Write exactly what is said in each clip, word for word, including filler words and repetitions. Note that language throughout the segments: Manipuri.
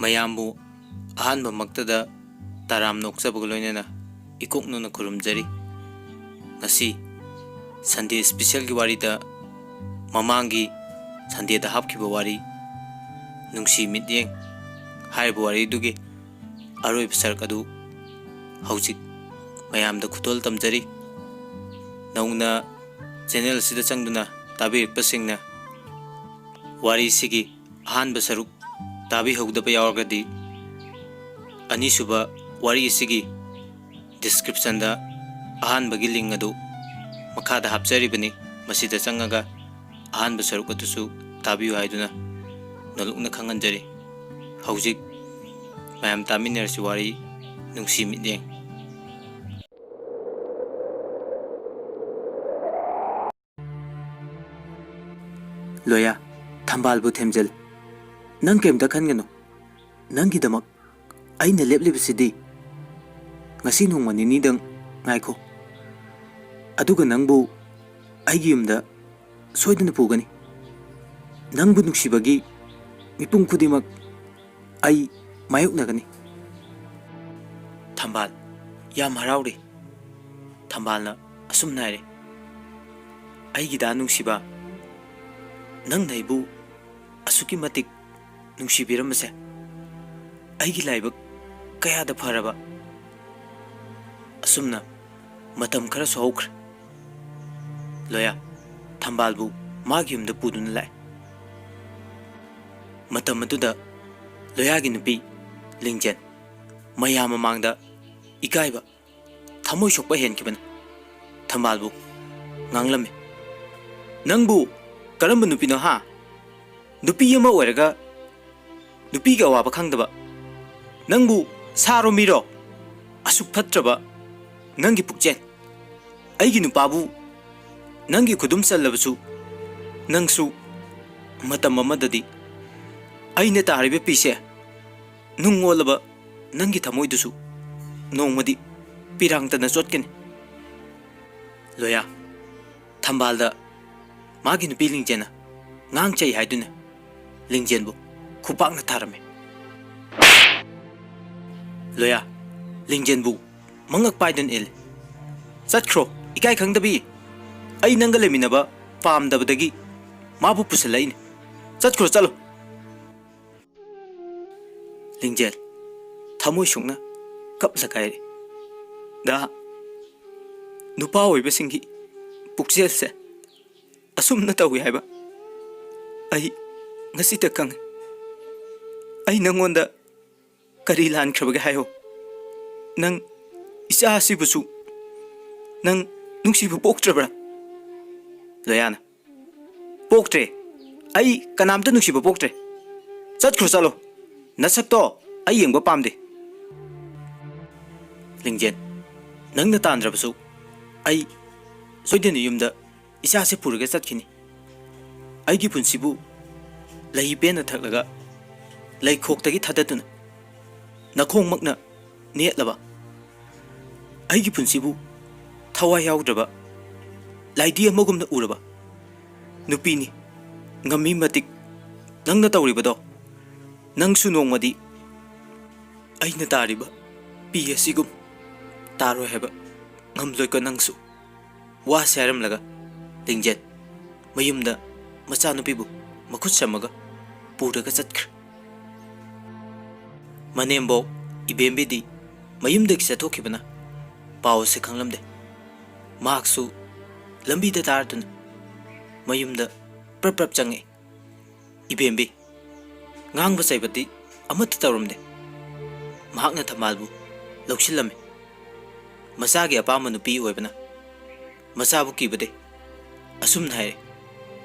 ꯃꯌꯥꯝꯕꯨ ꯑꯍꯥꯟꯕꯃꯛꯇꯗ ꯇꯔꯥꯝꯅ ꯑꯣꯛꯆꯕꯒ ꯂꯣꯏꯅꯅ ꯏꯀꯣꯛ ꯅꯣꯟꯅ ꯈꯨꯔꯨꯝꯖꯔꯤ꯫ ꯉꯁꯤ ꯁꯟꯗꯦ ꯏꯁꯄꯤꯁꯦꯜꯒꯤ ꯋꯥꯔꯤꯗ ꯃꯃꯥꯡꯒꯤ ꯁꯟꯗꯦꯗ ꯍꯥꯞꯈꯤꯕ ꯋꯥꯔꯤ ꯅꯨꯡꯁꯤ ꯃꯤꯠꯌꯦꯡ ꯍꯥꯏꯔꯤꯕ ꯋꯥꯔꯤꯗꯨꯒꯤ ꯑꯔꯣꯏꯕ ꯁꯔꯨꯛ ꯑꯗꯨ ꯍꯧꯖꯤꯛ ꯃꯌꯥꯝꯗ ꯈꯨꯗꯣꯜ ꯇꯝꯖꯔꯤ꯫ ꯅꯧꯅ ꯆꯦꯅꯦꯜ ꯑꯁꯤꯗ ꯆꯪꯗꯨꯅ ꯇꯥꯕꯤꯔꯛꯄꯁꯤꯡꯅ ꯋꯥꯔꯤꯁꯤꯒꯤ ꯑꯍꯥꯟꯕ ꯁꯔꯨꯛ ꯇꯥꯕꯤꯍꯧꯗꯕ ꯌꯥꯎꯔꯒꯗꯤ ꯑꯅꯤꯁꯨꯕ ꯋꯥꯔꯤ ꯑꯁꯤꯒꯤ ꯗꯤꯁꯀ꯭ꯔꯤꯞꯁꯟꯗ ꯑꯍꯥꯟꯕꯒꯤ ꯂꯤꯡ ꯑꯗꯨ ꯃꯈꯥꯗ ꯍꯥꯞꯆꯔꯤꯕꯅꯤ꯫ ꯃꯁꯤꯗ ꯆꯪꯉꯒ ꯑꯍꯥꯟꯕ ꯁꯔꯨꯛ ꯑꯗꯨꯁꯨ ꯇꯥꯕꯤꯌꯨ ꯍꯥꯏꯗꯨꯅ ꯅꯣꯂꯨꯛꯅ ꯈꯪꯍꯟꯖꯔꯤ꯫ ꯍꯧꯖꯤꯛ ꯃꯌꯥꯝ ꯇꯥꯃꯤꯟꯅꯔꯁꯤ ꯋꯥꯔꯤ ꯅꯨꯡꯁꯤ ꯃꯤꯠꯌꯦꯡ꯫ ꯂꯣꯌꯥ, ꯊꯝꯕꯥꯜꯕꯨ ꯊꯦꯝꯖꯤꯜ꯫ ꯅꯪ ꯀꯩꯝꯇ ꯈꯟꯒꯅꯨ꯫ ꯅꯪꯒꯤꯗꯃꯛ ꯑꯩꯅ ꯂꯦꯞꯂꯤꯕꯁꯤꯗꯤ꯫ ꯉꯁꯤ ꯅꯣꯡꯃ ꯅꯤꯅꯤꯗꯪ ꯉꯥꯏꯈꯣ꯫ ꯑꯗꯨꯒ ꯅꯪꯕꯨ ꯑꯩꯒꯤ ꯌꯨꯝꯗ ꯁꯣꯏꯗꯅ ꯄꯨꯒꯅꯤ꯫ ꯅꯪꯕꯨ ꯅꯨꯡꯁꯤꯕꯒꯤ ꯃꯤꯄꯨꯝ ꯈꯨꯗꯤꯡꯃꯛ ꯑꯩ ꯃꯥꯌꯣꯛꯅꯒꯅꯤ꯫ ꯊꯝꯕꯥꯜ ꯌꯥꯝ ꯍꯔꯥꯎꯔꯤ꯫ ꯊꯝꯕꯥꯜꯅ ꯑꯁꯨꯝꯅ ꯍꯥꯏꯔꯦ, "ꯑꯩꯒꯤ ꯗꯥ ꯅꯨꯡꯁꯤꯕ, ꯅꯪꯅ ꯑꯩꯕꯨ ꯑꯁꯨꯛꯀꯤ ꯃꯇꯤꯛ ꯅꯨꯡꯁꯤꯕꯤꯔꯝꯕꯁꯦ ꯑꯩꯒꯤ ꯂꯥꯏꯕꯛ ꯀꯌꯥꯗ ꯐꯔꯕ!" ꯑꯁꯨꯝꯅ ꯃꯇꯝ ꯈꯔꯁꯨ ꯍꯧꯈ꯭ꯔꯦ꯫ ꯂꯣꯌꯥ ꯊꯝꯕꯥꯜꯕꯨ ꯃꯥꯒꯤ ꯌꯨꯝꯗ ꯄꯨꯗꯨꯅ ꯂꯥꯛꯑꯦ꯫ ꯃꯇꯝ ꯑꯗꯨꯗ ꯂꯣꯌꯥꯒꯤ ꯅꯨꯄꯤ ꯂꯤꯡꯖꯦꯟ ꯃꯌꯥꯝ ꯃꯃꯥꯡꯗ ꯏꯀꯥꯏꯕ, ꯊꯃꯣꯏ ꯁꯣꯛꯄ ꯍꯦꯟꯈꯤꯕꯅ ꯊꯝꯕꯥꯜꯕꯨ ꯉꯥꯡꯂꯝꯃꯤ, "ꯅꯪꯕꯨ ꯀꯔꯝꯕ ꯅꯨꯄꯤꯅꯣ ꯍꯥ? ꯅꯨꯄꯤ ꯑꯃ ꯑꯣꯏꯔꯒ ꯅꯨꯄꯤꯒꯤ ꯑꯋꯥꯕ ꯈꯪꯗꯕ꯫ ꯅꯪꯕꯨ ꯁꯥꯔꯣ ꯃꯤꯔꯣ? ꯑꯁꯨꯛ ꯐꯠꯇ꯭ꯔꯕ ꯅꯪꯒꯤ ꯄꯨꯛꯆꯦꯜ꯫ ꯑꯩꯒꯤ ꯅꯨꯄꯥꯕꯨ ꯅꯪꯒꯤ ꯈꯨꯗꯨꯝ ꯆꯜꯂꯕꯁꯨ, ꯅꯪꯁꯨ ꯃꯇꯝ ꯑꯃꯗꯗꯤ ꯑꯩꯅ ꯇꯥꯔꯤꯕ ꯄꯤꯁꯦ ꯅꯨꯡ ꯑꯣꯜꯂꯕ ꯅꯪꯒꯤ ꯊꯃꯣꯏꯗꯨꯁꯨ ꯅꯣꯡꯃꯗꯤ ꯄꯤꯔꯥꯡꯇꯅ ꯆꯣꯠꯀꯅꯤ"꯫ ꯂꯣꯌꯥ ꯊꯝꯕꯥꯜꯗ ꯃꯥꯒꯤ ꯅꯨꯄꯤ ꯂꯤꯡꯖꯦꯟꯅ ꯉꯥꯡꯆꯩ ꯍꯥꯏꯗꯨꯅ ꯂꯤꯡꯖꯦꯟꯕꯨ ꯈꯨꯄꯥꯛꯅ ꯊꯥꯔꯝꯃꯤ꯫ ꯂꯣꯌꯥ, ꯂꯤꯡꯖꯦꯜꯕꯨ ꯃꯉꯛ ꯄꯥꯏꯗꯨꯅ ꯏꯜꯂꯤ꯫ "ꯆꯠꯈ꯭ꯔꯣ, ꯏꯀꯥꯏ ꯈꯪꯗꯕꯤ꯫ ꯑꯩ ꯅꯪꯒ ꯂꯩꯃꯤꯟꯅꯕ ꯄꯥꯝꯗꯕꯗꯒꯤ ꯃꯥꯕꯨ ꯄꯨꯁꯤꯜꯂꯛꯏꯅꯤ꯫ ꯆꯠꯈ꯭ꯔꯣ, ꯆꯠꯂꯣ꯫" ꯂꯤꯡꯖꯦꯜ ꯊꯃꯣꯏ ꯁꯣꯛꯅ ꯀꯞꯂ ꯀꯥꯏꯔꯦ꯫ "ꯗꯥ, ꯅꯨꯄꯥ ꯑꯣꯏꯕꯁꯤꯡꯒꯤ ꯄꯨꯛꯆꯦꯜꯁꯦ ꯑꯁꯨꯝꯅ ꯇꯧꯏ ꯍꯥꯏꯕ ꯑꯩ ꯉꯁꯤꯇ ꯈꯪꯉꯤ꯫ ꯑꯩ ꯅꯪꯉꯣꯟꯗ ꯀꯔꯤ ꯂꯥꯟꯈ꯭ꯔꯕꯒꯦ ꯍꯥꯏꯌꯣ? ꯅꯪ ꯏꯆꯥ ꯑꯁꯤꯕꯨꯁꯨ ꯅꯪ ꯅꯨꯡꯁꯤꯕ ꯄꯣꯛꯇ꯭ꯔꯕ꯭ꯔꯥ?" ꯂꯣꯌꯥꯅ, "ꯄꯣꯛꯇ꯭ꯔꯦ꯫ ꯑꯩ ꯀꯅꯥꯝꯇ ꯅꯨꯡꯁꯤꯕ ꯄꯣꯛꯇ꯭ꯔꯦ꯫ ꯆꯠꯈ꯭ꯔꯣ, ꯆꯠꯂꯣ꯫ ꯅꯁꯛꯇꯣ ꯑꯩ ꯌꯦꯡꯕ ꯄꯥꯝꯗꯦ꯫" ꯂꯤꯡꯖꯦꯜ, "ꯅꯪꯅ ꯇꯥꯟꯗ꯭ꯔꯕꯁꯨ ꯑꯩ ꯁꯣꯏꯗꯅ ꯌꯨꯝꯗ ꯏꯆꯥꯁꯦ ꯄꯨꯔꯒ ꯆꯠꯈꯤꯅꯤ꯫ ꯑꯩꯒꯤ ꯄꯨꯟꯁꯤꯕꯨ ꯂꯩ ꯄꯦꯟꯅ ꯊꯛꯂꯒ ꯂꯩꯈꯣꯛꯇꯒꯤ ꯊꯥꯗꯗꯨꯅ ꯅꯈꯣꯡꯃꯛꯅ ꯅꯦꯠꯂꯕ, ꯑꯩꯒꯤ ꯄꯨꯟꯁꯤꯕꯨ ꯊꯋꯥꯏ ꯌꯥꯎꯗ꯭ꯔꯕ ꯂꯥꯏꯙꯤ ꯑꯃꯒꯨꯝꯅ ꯎꯔꯕ ꯅꯨꯄꯤꯅꯤ꯫ ꯉꯝꯃꯤ ꯃꯇꯤꯛ ꯅꯪꯅ ꯇꯧꯔꯤꯕꯗꯣ, ꯅꯪꯁꯨ ꯅꯣꯡꯃꯗꯤ ꯑꯩꯅ ꯇꯥꯔꯤꯕ ꯄꯤ ꯑꯁꯤꯒꯨꯝ ꯇꯥꯔꯣꯏ ꯍꯥꯏꯕ ꯉꯝꯂꯣꯏꯀꯣ ꯅꯪꯁꯨ꯫" ꯋꯥꯁꯦ ꯍꯥꯏꯔꯝꯂꯒ ꯂꯤꯡꯖꯦꯜ ꯃꯌꯨꯝꯗ ꯃꯆꯥꯅꯨꯄꯤꯕꯨ ꯃꯈꯨꯠ ꯁꯝꯃꯒ ꯄꯨꯔꯒ ꯆꯠꯈ꯭ꯔꯦ꯫ ꯃꯅꯦꯝꯕꯣꯛ ꯏꯕꯦꯝꯕꯤꯗꯤ ꯃꯌꯨꯝꯗꯒꯤ ꯆꯠꯊꯣꯛꯈꯤꯕꯅ ꯄꯥꯎ ꯑꯁꯤ ꯈꯪꯂꯝꯗꯦ꯫ ꯃꯍꯥꯛꯁꯨ ꯂꯝꯕꯤꯗ ꯇꯥꯔꯗꯨꯅ ꯃꯌꯨꯝꯗ ꯄ꯭ꯔꯞ ꯄ꯭ꯔꯞ ꯆꯪꯉꯛꯏ꯫ ꯏꯕꯦꯝꯕꯤ ꯉꯥꯡꯕ ꯆꯩꯕꯗꯤ ꯑꯃꯠꯇ ꯇꯧꯔꯝꯗꯦ꯫ ꯃꯍꯥꯛꯅ ꯊꯝꯕꯥꯜꯕꯨ ꯂꯧꯁꯤꯜꯂꯝꯃꯤ꯫ ꯃꯆꯥꯒꯤ ꯑꯄꯥꯝꯕ ꯅꯨꯄꯤ ꯑꯣꯏꯕꯅ ꯃꯆꯥꯕꯨ ꯀꯤꯕꯗꯤ ꯑꯁꯨꯝꯅ ꯍꯥꯏꯔꯦ,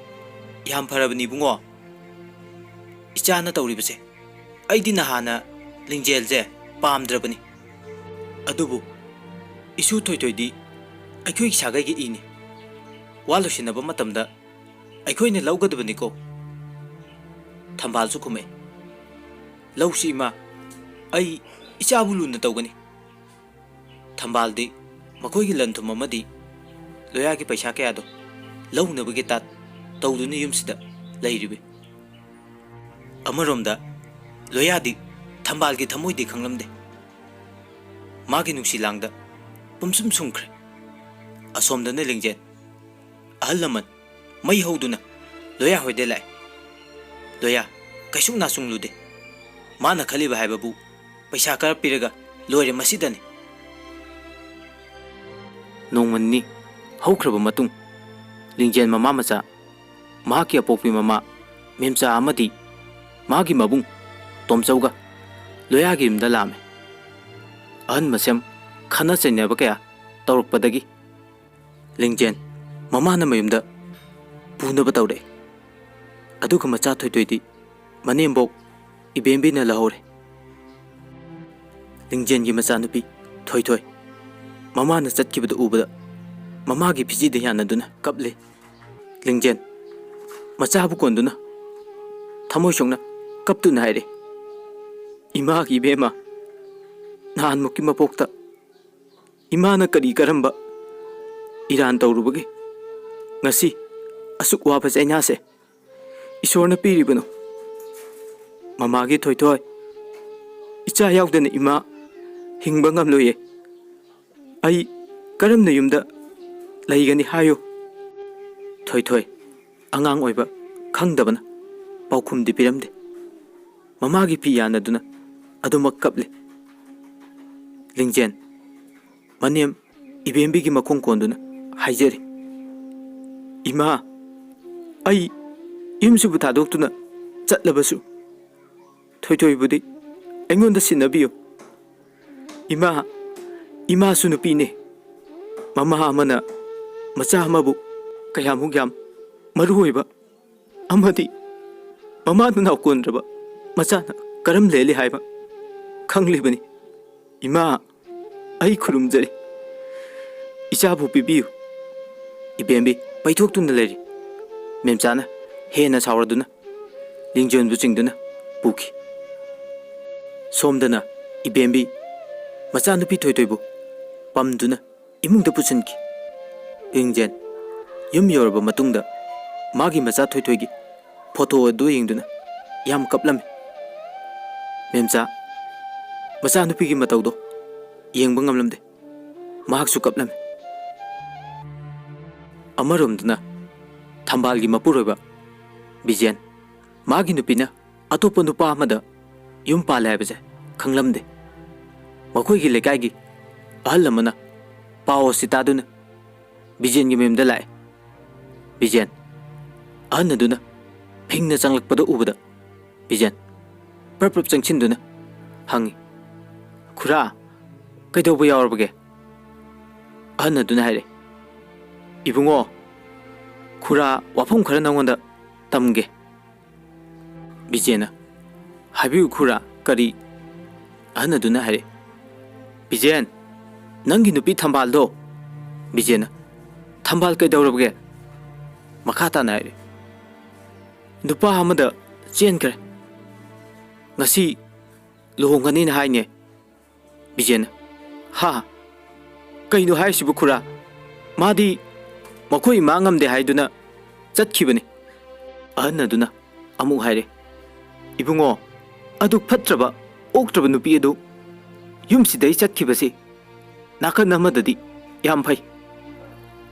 "ꯌꯥꯝ ꯐꯔꯕꯅꯤ ꯏꯕꯨꯡꯉꯣ, ꯏꯆꯥꯅ ꯇꯧꯔꯤꯕꯁꯦ꯫ ꯑꯩꯗꯤ ꯅꯍꯥꯟꯅ ꯂꯤꯡꯖꯦꯜꯁꯦ ꯄꯥꯝꯗ꯭ꯔꯕꯅꯤ꯫ ꯑꯗꯨꯕꯨ ꯏꯁꯨ ꯊꯣꯏꯊꯣꯏꯗꯤ ꯑꯩꯈꯣꯏꯒꯤ ꯁꯥꯒꯩꯒꯤ ꯏꯅꯤ꯫ ꯋꯥ ꯂꯣꯏꯁꯤꯟꯅꯕ ꯃꯇꯝꯗ ꯑꯩꯈꯣꯏꯅ ꯂꯧꯒꯗꯕꯅꯤꯀꯣ꯫" ꯊꯝꯕꯥꯜꯁꯨ ꯈꯨꯝꯃꯛꯏ, "ꯂꯧꯁꯤ ꯏꯃꯥ, ꯑꯩ ꯏꯆꯥꯕꯨ ꯂꯨꯅ ꯇꯧꯒꯅꯤ꯫" ꯊꯝꯕꯥꯜꯗꯤ ꯃꯈꯣꯏꯒꯤ ꯂꯟ ꯊꯨꯝ ꯑꯃꯗꯤ ꯂꯣꯌꯥꯒꯤ ꯄꯩꯁꯥ ꯀꯌꯥꯗꯣ ꯂꯧꯅꯕꯒꯤ ꯇꯥꯠ ꯇꯧꯗꯨꯅ ꯌꯨꯝꯁꯤꯗ ꯂꯩꯔꯤꯕꯤ꯫ ꯑꯃꯔꯣꯝꯗ ꯂꯣꯌꯥꯗꯤ ꯊꯝꯕꯥꯜꯒꯤ ꯊꯃꯣꯏꯗꯤ ꯈꯪꯂꯝꯗꯦ꯫ ꯃꯥꯒꯤ ꯅꯨꯡꯁꯤ ꯂꯥꯡꯗ ꯄꯨꯝꯁꯨꯝ ꯁꯨꯝꯈ꯭ꯔꯦ꯫ ꯑꯁꯣꯝꯗꯅ ꯂꯤꯡꯖꯦꯟ ꯑꯍꯜ ꯂꯃꯟ ꯃꯩ ꯍꯧꯗꯨꯅ ꯂꯣꯌꯥ ꯍꯣꯏꯗ ꯂꯥꯛꯑꯦ꯫ "ꯂꯣꯌꯥ, ꯀꯩꯁꯨ ꯅꯥꯆꯨꯡꯂꯨꯗꯦ꯫ ꯃꯥꯅ ꯈꯜꯂꯤꯕ ꯍꯥꯏꯕꯕꯨ ꯄꯩꯁꯥ ꯈꯔ ꯄꯤꯔꯒ ꯂꯣꯏꯔꯦ ꯃꯁꯤꯗꯅꯤ"꯫ ꯅꯣꯡꯃ ꯅꯤꯅꯤ ꯍꯧꯈ꯭ꯔꯕ ꯃꯇꯨꯡ, ꯂꯤꯡꯖꯦꯟ ꯃꯃꯥ ꯃꯆꯥ, ꯃꯍꯥꯛꯀꯤ ꯑꯄꯣꯛꯄꯤ ꯃꯃꯥ ꯃꯦꯝꯆꯥ ꯑꯃꯗꯤ ꯃꯥꯒꯤ ꯃꯕꯨꯡ ꯇꯣꯝꯆꯧꯒ ꯂꯣꯌꯥꯒꯤ ꯌꯨꯝꯗ ꯂꯥꯛꯑꯝꯃꯤ꯫ ꯑꯍꯟ ꯃꯁꯦꯝ ꯈꯠꯅ ꯆꯩꯅꯕ ꯀꯌꯥ ꯇꯧꯔꯛꯄꯗꯒꯤ ꯂꯤꯡꯖꯦꯟ ꯃꯃꯥꯅ ꯃꯌꯨꯝꯗ ꯄꯨꯅꯕ ꯇꯧꯔꯛꯑꯦ꯫ ꯑꯗꯨꯒ ꯃꯆꯥ ꯊꯣꯏꯊꯣꯏꯗꯤ ꯃꯅꯦꯝꯕꯣꯛ ꯏꯕꯦꯝꯕꯤꯅ ꯂꯧꯍꯧꯔꯦ꯫ ꯂꯤꯡꯖꯦꯟꯒꯤ ꯃꯆꯥꯅꯨꯄꯤ ꯊꯣꯏꯊꯣꯏ ꯃꯃꯥꯅ ꯆꯠꯈꯤꯕꯗꯨ ꯎꯕꯗ ꯃꯃꯥꯒꯤ ꯐꯤꯖꯤꯗ ꯌꯥꯟꯅꯗꯨꯅ ꯀꯞꯂꯦ꯫ ꯂꯤꯡꯖꯦꯟ ꯃꯆꯥꯕꯨ ꯀꯣꯟꯗꯨꯅ ꯊꯃꯣꯏ ꯁꯣꯛꯅ ꯀꯞꯇꯨꯅ ꯍꯥꯏꯔꯦ, "ꯏꯃꯥꯒꯤ ꯏꯕꯦꯝꯃ, ꯅꯍꯥꯟꯃꯨꯛꯀꯤ ꯃꯄꯣꯛꯇ ꯏꯃꯥꯅ ꯀꯔꯤ ꯀꯔꯝꯕ ꯏꯔꯥꯟ ꯇꯧꯔꯨꯕꯒꯤ ꯉꯁꯤ ꯑꯁꯨꯛ ꯋꯥꯕ ꯆꯩꯅꯥꯁꯦ ꯏꯁꯣꯔꯅ ꯄꯤꯔꯤꯕꯅꯣ? ꯃꯃꯥꯒꯤ ꯊꯣꯏꯊꯣꯏ, ꯏꯆꯥ ꯌꯥꯎꯗꯅ ꯏꯃꯥ ꯍꯤꯡꯕ ꯉꯝꯂꯣꯏꯌꯦ꯫ ꯑꯩ ꯀꯔꯝꯅ ꯌꯨꯝꯗ ꯂꯩꯒꯅꯤ ꯍꯥꯏꯌꯨ?" ꯊꯣꯏꯊꯣꯏ ꯑꯉꯥꯡ ꯑꯣꯏꯕ ꯈꯪꯗꯕꯅ ꯄꯥꯎꯈꯨꯝꯗꯤ ꯄꯤꯔꯝꯗꯦ꯫ ꯃꯃꯥꯒꯤ ꯐꯤ ꯌꯥꯟꯅꯗꯨꯅ ꯑꯗꯨꯃꯛ ꯀꯞꯂꯤ꯫ ꯂꯤꯡꯖꯦꯟ ꯃꯅꯦꯝ ꯏꯕꯦꯝꯕꯤꯒꯤ ꯃꯈꯣꯡ ꯀꯣꯟꯗꯨꯅ ꯍꯥꯏꯖꯔꯤ, "ꯏꯃꯥ, ꯑꯩ ꯌꯨꯝꯁꯤꯕꯨ ꯊꯥꯗꯣꯛꯇꯨꯅ ꯆꯠꯂꯕꯁꯨ ꯊꯣꯏꯊꯣꯏꯕꯨꯗꯤ ꯑꯩꯉꯣꯟꯗ ꯁꯤꯟꯅꯕꯤꯌꯨ꯫ ꯏꯃꯥ, ꯏꯃꯥꯁꯨ ꯅꯨꯄꯤꯅꯦ꯫ ꯃꯃꯥ ꯑꯃꯅ ꯃꯆꯥ ꯑꯃꯕꯨ ꯀꯌꯥꯃꯨꯛ ꯌꯥꯝ ꯃꯔꯨ ꯑꯣꯏꯕ ꯑꯃꯗꯤ ꯃꯃꯥꯗꯨ ꯅꯥꯎꯀꯣꯟꯗ꯭ꯔꯕ ꯃꯆꯥꯅ ꯀꯔꯝ ꯂꯦꯜꯂꯤ ꯍꯥꯏꯕ ꯈꯪꯂꯤꯕꯅꯤ꯫ ꯏꯃꯥ, ꯑꯩ ꯈꯨꯔꯨꯝꯖꯔꯤ꯫ ꯏꯆꯥꯕꯨ ꯄꯤꯕꯤꯌꯨ"꯫ ꯏꯕꯦꯝꯕꯤ ꯄꯩꯊꯣꯛꯇꯨꯅ ꯂꯩꯔꯤ꯫ ꯃꯦꯝꯆꯥꯅ ꯍꯦꯟꯅ ꯁꯥꯎꯔꯗꯨꯅ ꯂꯤꯡꯖꯦꯟꯕꯨ ꯆꯤꯡꯗꯨꯅ ꯄꯨꯈꯤ꯫ ꯁꯣꯝꯗꯅ ꯏꯕꯦꯝꯕꯤ ꯃꯆꯥꯅꯨꯄꯤ ꯊꯣꯏꯊꯣꯏꯕꯨ ꯄꯝꯗꯨꯅ ꯏꯃꯨꯡꯗ ꯄꯨꯁꯤꯟꯈꯤ꯫ ꯂꯤꯡꯖꯦꯟ ꯌꯨꯝ ꯌꯧꯔꯕ ꯃꯇꯨꯡꯗ ꯃꯥꯒꯤ ꯃꯆꯥ ꯊꯣꯏꯊꯣꯏꯒꯤ ꯐꯣꯇꯣ ꯑꯗꯨ ꯌꯦꯡꯗꯨꯅ ꯌꯥꯝ ꯀꯞꯂꯝꯃꯤ꯫ ꯃꯦꯝꯆꯥ, ꯃꯆꯥꯅꯨꯄꯤꯒꯤ ꯃꯇꯧꯗꯣ ꯌꯦꯡꯕ ꯉꯝꯂꯝꯗꯦ꯫ ꯃꯍꯥꯛꯁꯨ ꯀꯞꯂꯝꯃꯤ꯫ ꯑꯃꯔꯣꯝꯗꯅ ꯊꯝꯕꯥꯜꯒꯤ ꯃꯄꯨꯔꯣꯏꯕ ꯕꯤꯖꯦꯟ, ꯃꯥꯒꯤ ꯅꯨꯄꯤꯅ ꯑꯇꯣꯞꯄ ꯅꯨꯄꯥ ꯑꯃꯗ ꯌꯨꯝ ꯄꯥꯜꯂꯦ ꯍꯥꯏꯕꯁꯦ ꯈꯪꯂꯝꯗꯦ꯫ ꯃꯈꯣꯏꯒꯤ ꯂꯩꯀꯥꯏꯒꯤ ꯑꯍꯜ ꯑꯃꯅ ꯄꯥꯎ ꯑꯁꯤ ꯇꯥꯗꯨꯅ ꯕꯤꯖꯦꯟꯒꯤ ꯃꯌꯨꯝꯗ ꯂꯥꯛꯑꯦ꯫ ꯕꯤꯖꯦꯟ, ꯑꯍꯟ ꯑꯗꯨꯅ ꯐꯤꯡꯅ ꯆꯪꯂꯛꯄꯗ ꯎꯕꯗ ꯕꯤꯖꯦꯟ ꯄ꯭ꯔꯞ ꯄ꯭ꯔꯞ ꯆꯪꯁꯤꯟꯗꯨꯅ ꯍꯪꯉꯤ, "ꯈꯨꯔꯥ, ꯀꯩꯗꯧꯕ ꯌꯥꯎꯔꯕꯒꯦ?" ꯑꯍꯟ ꯑꯗꯨꯅ ꯍꯥꯏꯔꯦ, "ꯏꯕꯨꯡꯉꯣ, ꯈꯨꯔꯥ, ꯋꯥꯐꯝ ꯈꯔ ꯅꯪꯉꯣꯟꯗ ꯇꯝꯒꯦ꯫" ꯕꯤꯖꯦꯟꯅ, "ꯍꯥꯏꯕꯤꯌꯨ ꯈꯨꯔꯥ, ꯀꯔꯤ?" ꯑꯍꯟ ꯑꯗꯨꯅ ꯍꯥꯏꯔꯦ, "ꯕꯤꯖꯦꯟ, ꯅꯪꯒꯤ ꯅꯨꯄꯤ ꯊꯝꯕꯥꯜꯗꯣ꯫" ꯕꯤꯖꯦꯟꯅ, "ꯊꯝꯕꯥꯜ ꯀꯩꯗꯧꯔꯕꯒꯦ?" ꯃꯈꯥ ꯇꯥꯅ ꯍꯥꯏꯔꯦ, "ꯅꯨꯄꯥ ꯑꯃꯗ ꯆꯦꯟꯈ꯭ꯔꯦ꯫ ꯉꯁꯤ ꯂꯨꯍꯣꯡꯒꯅꯤꯅ ꯍꯥꯏꯅꯦ꯫" ꯕꯤꯖꯦꯟꯅ, "ꯍꯥ? ꯀꯩꯅꯣ ꯍꯥꯏꯁꯤꯕꯨ ꯈꯨꯔꯥ? ꯃꯥꯗꯤ ꯃꯈꯣꯏ ꯏꯃꯥ ꯉꯝꯗꯦ ꯍꯥꯏꯗꯨꯅ ꯆꯠꯈꯤꯕꯅꯤ꯫" ꯑꯍꯟ ꯑꯗꯨꯅ ꯑꯃꯨꯛ ꯍꯥꯏꯔꯦ, "ꯏꯕꯨꯡꯉꯣ, ꯑꯗꯨ ꯐꯠꯇ꯭ꯔꯕ, ꯑꯣꯛꯇ꯭ꯔꯕ ꯅꯨꯄꯤ ꯑꯗꯨ ꯌꯨꯝꯁꯤꯗꯩ ꯆꯠꯈꯤꯕꯁꯤ ꯅꯥꯀꯟ ꯑꯃꯗꯗꯤ ꯌꯥꯝ ꯐꯩ꯫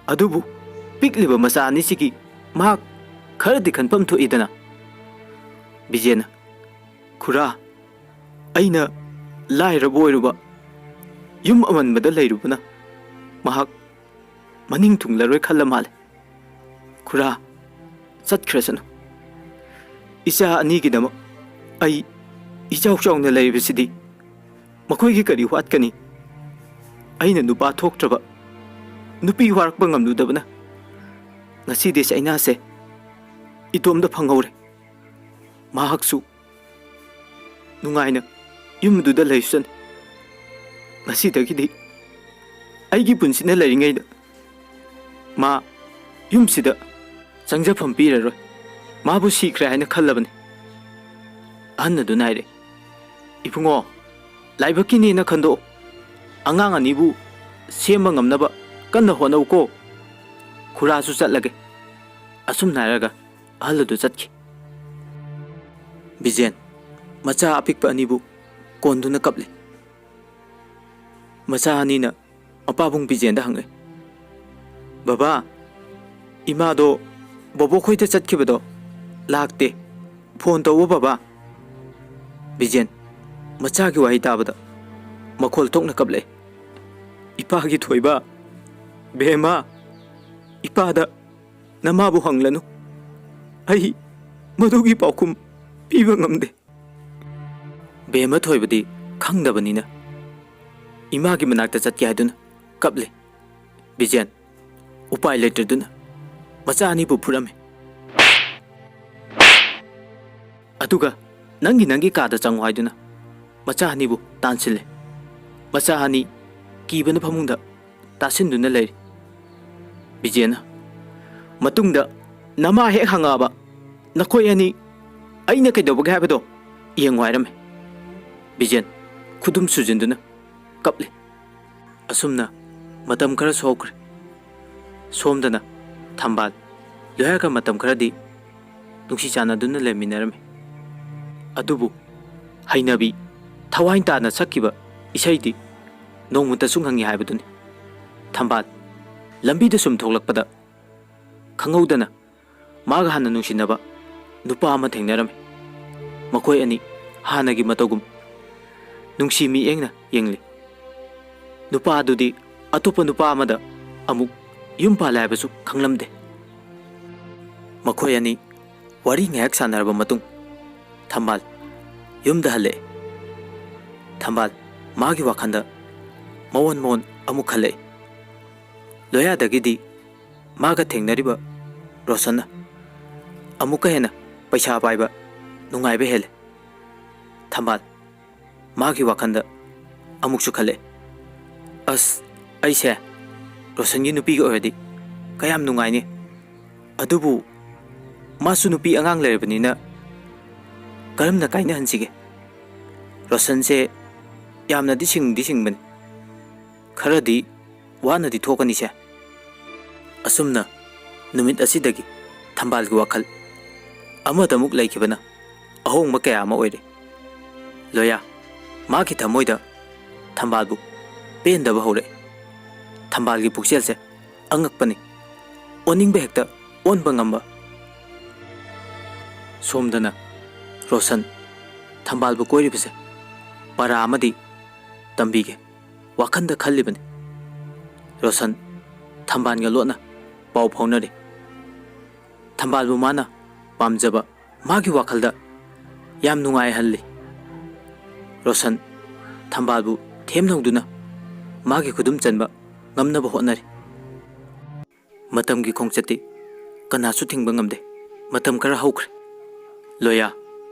ꯑꯗꯨꯕꯨ ꯄꯤꯛꯂꯤꯕ ꯃꯆꯥ ꯑꯅꯤꯁꯤꯒꯤ ꯃꯍꯥꯛ ꯈꯔꯗꯤ ꯈꯟꯐꯝ ꯊꯣꯛꯏꯗꯅ꯫" ꯕꯤꯖꯦꯟꯅ, "ꯈꯨꯔꯥ, ꯑꯩꯅ ꯂꯥꯏꯔꯕ ꯑꯣꯏꯔꯨꯕ, ꯌꯨꯝ ꯑꯃꯟꯕꯗ ꯂꯩꯔꯨꯕꯅ ꯃꯍꯥꯛ ꯃꯅꯤꯡ ꯊꯨꯡꯂꯔꯣꯏ ꯈꯜꯂ ꯃꯥꯜꯂꯦ꯫ ꯈꯨꯔꯥ, ꯆꯠꯈ꯭ꯔꯁꯅꯨ꯫ ꯏꯆꯥ ꯑꯅꯤꯒꯤꯗꯃꯛ ꯑꯩ ꯏꯆꯥꯎ ꯆꯥꯎꯅ ꯂꯩꯔꯤꯕꯁꯤꯗꯤ ꯃꯈꯣꯏꯒꯤ ꯀꯔꯤ ꯋꯥꯠꯀꯅꯤ? ꯑꯩꯅ ꯅꯨꯄꯥ ꯊꯣꯛꯇ꯭ꯔꯕ, ꯅꯨꯄꯤ ꯋꯥꯔꯛꯄ ꯉꯝꯂꯨꯗꯕꯅ ꯉꯁꯤꯗꯤ ꯆꯩꯅꯥꯁꯦ ꯏꯇꯣꯝꯗ ꯐꯪꯍꯧꯔꯦ꯫ ꯃꯍꯥꯛꯁꯨ ꯅꯨꯡꯉꯥꯏꯅ ꯌꯨꯝꯗꯨꯗ ꯂꯩꯁꯅꯨ꯫ ꯉꯁꯤꯗꯒꯤꯗꯤ ꯑꯩꯒꯤ ꯄꯨꯟꯁꯤꯅ ꯂꯩꯔꯤꯉꯩꯗ ꯃꯥ ꯌꯨꯝꯁꯤꯗ ꯆꯪꯖꯐꯝ ꯄꯤꯔꯔꯣꯏ꯫ ꯃꯥꯕꯨ ꯁꯤꯈ꯭ꯔꯦ ꯍꯥꯏꯅ ꯈꯜꯂꯕꯅꯤ꯫" ꯑꯍꯟ ꯑꯗꯨꯅ ꯍꯥꯏꯔꯦ, "ꯏꯕꯨꯡꯉꯣ, ꯂꯥꯏꯕꯛꯀꯤꯅꯦꯅ ꯈꯟꯗꯣꯛꯑꯣ꯫ ꯑꯉꯥꯡ ꯑꯅꯤꯕꯨ ꯁꯦꯝꯕ ꯉꯝꯅꯕ ꯀꯟꯅ ꯍꯣꯠꯅꯧꯀꯣ꯫ ꯈꯨꯔꯥꯁꯨ ꯆꯠꯂꯒꯦ꯫" ꯑꯁꯨꯝꯅ ꯍꯥꯏꯔꯒ ꯑꯍꯜ ꯑꯗꯨ ꯆꯠꯈꯤ꯫ ꯕꯤꯖꯦꯟ ꯃꯆꯥ ꯑꯄꯤꯛꯄ ꯑꯅꯤꯕꯨ ꯀꯣꯟꯗꯨꯅ ꯀꯞꯂꯤ꯫ ꯃꯆꯥ ꯑꯅꯤꯅ ꯃꯄꯥꯕꯨꯡ ꯕꯤꯖꯦꯟꯗ ꯍꯪꯉꯦ, "ꯕꯕꯥ, ꯏꯃꯥꯗꯣ ꯕꯣꯕꯣꯛ ꯈꯣꯏꯗ ꯆꯠꯈꯤꯕꯗꯣ ꯂꯥꯛꯇꯦ, ꯐꯣꯟ ꯇꯧꯋꯣ ꯕꯕꯥ꯫" ꯕꯤꯖꯦꯟ ꯃꯆꯥꯒꯤ ꯋꯥꯍꯩ ꯇꯥꯕꯗ ꯃꯈꯣꯜ ꯊꯣꯛꯅ ꯀꯞꯂꯛꯑꯦ꯫ "ꯏꯄꯥꯒꯤ ꯊꯣꯏꯕ, ꯕꯦꯝꯃ, ꯏꯄꯥꯗ ꯅꯃꯥꯕꯨ ꯍꯪꯂꯅꯨ꯫ ꯑꯩ ꯃꯗꯨꯒꯤ ꯄꯥꯎꯈꯨꯝ ꯄꯤꯕ ꯉꯝꯗꯦ꯫" ꯕꯦꯝꯃ ꯊꯣꯏꯕꯗꯤ ꯈꯪꯗꯕꯅꯤꯅ ꯏꯃꯥꯒꯤ ꯃꯅꯥꯛꯇ ꯆꯠꯀꯦ ꯍꯥꯏꯗꯨꯅ ꯀꯞꯂꯦ꯫ ꯕꯤꯖꯦꯟ ꯎꯄꯥꯏ ꯂꯩꯇ꯭ꯔꯗꯨꯅ ꯃꯆꯥ ꯑꯅꯤꯕꯨ ꯐꯨꯔꯝꯃꯤ꯫ ꯑꯗꯨꯒ "ꯅꯪꯒꯤ ꯅꯪꯒꯤ ꯀꯥꯗ ꯆꯪꯉꯨ" ꯍꯥꯏꯗꯨꯅ ꯃꯆꯥ ꯑꯅꯤꯕꯨ ꯇꯥꯟꯁꯤꯜꯂꯦ꯫ ꯃꯆꯥ ꯑꯅꯤ ꯀꯤꯕꯅ ꯐꯃꯨꯡꯗ ꯇꯥꯁꯤꯟꯗꯨꯅ ꯂꯩꯔꯤ꯫ ꯕꯤꯖꯦꯟꯅ ꯃꯇꯨꯡꯗ, "ꯅꯃꯥ ꯍꯦꯛ ꯍꯪꯉꯛꯑꯕ ꯅꯈꯣꯏ ꯑꯅꯤ ꯑꯩꯅ ꯀꯩꯗꯧꯕꯒꯦ ꯍꯥꯏꯕꯗꯣ ꯌꯦꯡꯉꯨ" ꯍꯥꯏꯔꯝꯃꯤ꯫ ꯕꯤꯖꯦꯟ ꯈꯨꯗꯨꯝ ꯁꯨꯖꯤꯟꯗꯨꯅ ꯀꯞꯂꯤ꯫ ꯑꯁꯨꯝꯅ ꯃꯇꯝ ꯈꯔꯁꯨ ꯍꯧꯈ꯭ꯔꯦ꯫ ꯁꯣꯝꯗꯅ ꯊꯝꯕꯥꯜ ꯂꯣꯌꯥꯒ ꯃꯇꯝ ꯈꯔꯗꯤ ꯅꯨꯡꯁꯤ ꯆꯥꯟꯅꯗꯨꯅ ꯂꯩꯃꯤꯟꯅꯔꯝꯃꯤ꯫ ꯑꯗꯨꯕꯨ ꯍꯩꯅꯕꯤ ꯊꯋꯥꯏ ꯇꯥꯅ ꯁꯛꯈꯤꯕ ꯏꯁꯩꯗꯤ ꯅꯣꯡꯃꯇꯁꯨ ꯉꯪꯉꯤ ꯍꯥꯏꯕꯗꯨꯅꯤ꯫ ꯊꯝꯕꯥꯜ ꯂꯝꯕꯤꯗ ꯁꯨꯝ ꯊꯣꯛꯂꯛꯄꯗ ꯈꯪꯍꯧꯗꯅ ꯃꯥꯒ ꯍꯥꯟꯅ ꯅꯨꯡꯁꯤꯅꯕ ꯅꯨꯄꯥ ꯑꯃ ꯊꯦꯡꯅꯔꯝꯃꯤ꯫ ꯃꯈꯣꯏ ꯑꯅꯤ ꯍꯥꯟꯅꯒꯤ ꯃꯇꯧꯒꯨꯝ ꯅꯨꯡꯁꯤ ꯃꯤꯠꯌꯦꯡꯅ ꯌꯦꯡꯂꯤ꯫ ꯅꯨꯄꯥ ꯑꯗꯨꯗꯤ ꯑꯇꯣꯞꯄ ꯅꯨꯄꯥ ꯑꯃꯗ ꯑꯃꯨꯛ ꯌꯨꯝ ꯄꯥꯜꯂꯦ ꯍꯥꯏꯕꯁꯨ ꯈꯪꯂꯝꯗꯦ꯫ ꯃꯈꯣꯏ ꯑꯅꯤ ꯋꯥꯔꯤ ꯉꯥꯏꯍꯥꯛ ꯁꯥꯟꯅꯔꯕ ꯃꯇꯨꯡ, ꯊꯝꯕꯥꯜ ꯌꯨꯝꯗ ꯍꯜꯂꯛꯑꯦ꯫ ꯊꯝꯕꯥꯜ ꯃꯥꯒꯤ ꯋꯥꯈꯜꯗ ꯃꯑꯣꯟ ꯃꯑꯣꯟ ꯑꯃꯨꯛ ꯈꯜꯂꯛꯑꯦ꯫ ꯂꯣꯌꯥꯗꯒꯤꯗꯤ ꯃꯥꯒ ꯊꯦꯡꯅꯔꯤꯕ ꯔꯣꯁꯟꯅ ꯑꯃꯨꯛꯀ ꯍꯦꯟꯅ ꯄꯩꯁꯥ ꯄꯥꯏꯕ, ꯅꯨꯡꯉꯥꯏꯕ ꯍꯦꯜꯂꯦ꯫ ꯊꯝꯕꯥꯜ ꯃꯥꯒꯤ ꯋꯥꯈꯜꯗ ꯑꯃꯨꯛꯁꯨ ꯈꯜꯂꯛꯑꯦ, "ꯑꯁ, ꯑꯩꯁꯦ ꯔꯣꯁꯟꯒꯤ ꯅꯨꯄꯤꯒ ꯑꯣꯏꯔꯗꯤ ꯀꯌꯥꯝ ꯅꯨꯡꯉꯥꯏꯅꯤ꯫ ꯑꯗꯨꯕꯨ ꯃꯥꯁꯨ ꯅꯨꯄꯤ ꯑꯉꯥꯡ ꯂꯩꯔꯕꯅꯤꯅ ꯀꯔꯝꯅ ꯀꯥꯏꯅꯍꯟꯁꯤꯒꯦ? ꯔꯣꯁꯟꯁꯦ ꯌꯥꯝꯅꯗꯤ ꯁꯤꯡꯗꯤ ꯁꯤꯡꯕꯅꯤ꯫ ꯈꯔꯗꯤ ꯋꯥꯅꯗꯤ ꯊꯣꯛꯀꯅꯤꯁꯦ꯫" ꯑꯁꯨꯝꯅ ꯅꯨꯃꯤꯠ ꯑꯁꯤꯗꯒꯤ ꯊꯝꯕꯥꯜꯒꯤ ꯋꯥꯈꯜ ꯑꯃꯗꯃꯨꯛ ꯂꯩꯈꯤꯕꯅ ꯑꯍꯣꯡꯕ ꯀꯌꯥ ꯑꯃ ꯑꯣꯏꯔꯦ꯫ ꯂꯣꯌꯥ ꯃꯥꯒꯤ ꯊꯃꯣꯏꯗ ꯊꯝꯕꯥꯜꯕꯨ ꯄꯦꯟꯗꯕ ꯍꯧꯔꯛꯏ꯫ ꯊꯝꯕꯥꯜꯒꯤ ꯄꯨꯛꯆꯦꯜꯁꯦ ꯑꯉꯛꯄꯅꯤ꯫ ꯑꯣꯟꯅꯤꯡꯕ ꯍꯦꯛꯇ ꯑꯣꯟꯕ ꯉꯝꯕ꯫ ꯁꯣꯝꯗꯅ ꯔꯣꯁꯟ ꯊꯝꯕꯥꯜꯕꯨ ꯀꯣꯏꯔꯤꯕꯁꯦ ꯄꯔꯥ ꯑꯃꯗꯤ ꯇꯝꯕꯤꯒꯦ ꯋꯥꯈꯜꯗ ꯈꯜꯂꯤꯕꯅꯤ꯫ ꯔꯣꯁꯟ ꯊꯝꯕꯥꯜꯒ ꯂꯣꯠꯅ ꯄꯥꯎ ꯐꯥꯎꯅꯔꯤ꯫ ꯊꯝꯕꯥꯜꯕꯨ ꯃꯥꯅ ꯄꯥꯝꯖꯕ ꯃꯥꯒꯤ ꯋꯥꯈꯜꯗ ꯌꯥꯝ ꯅꯨꯡꯉꯥꯏꯍꯜꯂꯤ꯫ ꯔꯣꯁꯟ ꯊꯝꯕꯥꯜꯕꯨ ꯊꯦꯝꯅꯧꯗꯨꯅ ꯃꯥꯒꯤ ꯈꯨꯗꯨꯝ ꯆꯟꯕ ꯉꯝꯅꯕ ꯍꯣꯠꯅꯔꯤ꯫ ꯃꯇꯝꯒꯤ ꯈꯣꯡꯆꯠꯇꯤ ꯀꯅꯥꯁꯨ ꯊꯤꯡꯕ ꯉꯝꯗꯦ꯫ ꯃꯇꯝ ꯈꯔ ꯍꯧꯈ꯭ꯔꯦ꯫ ꯂꯣꯌꯥ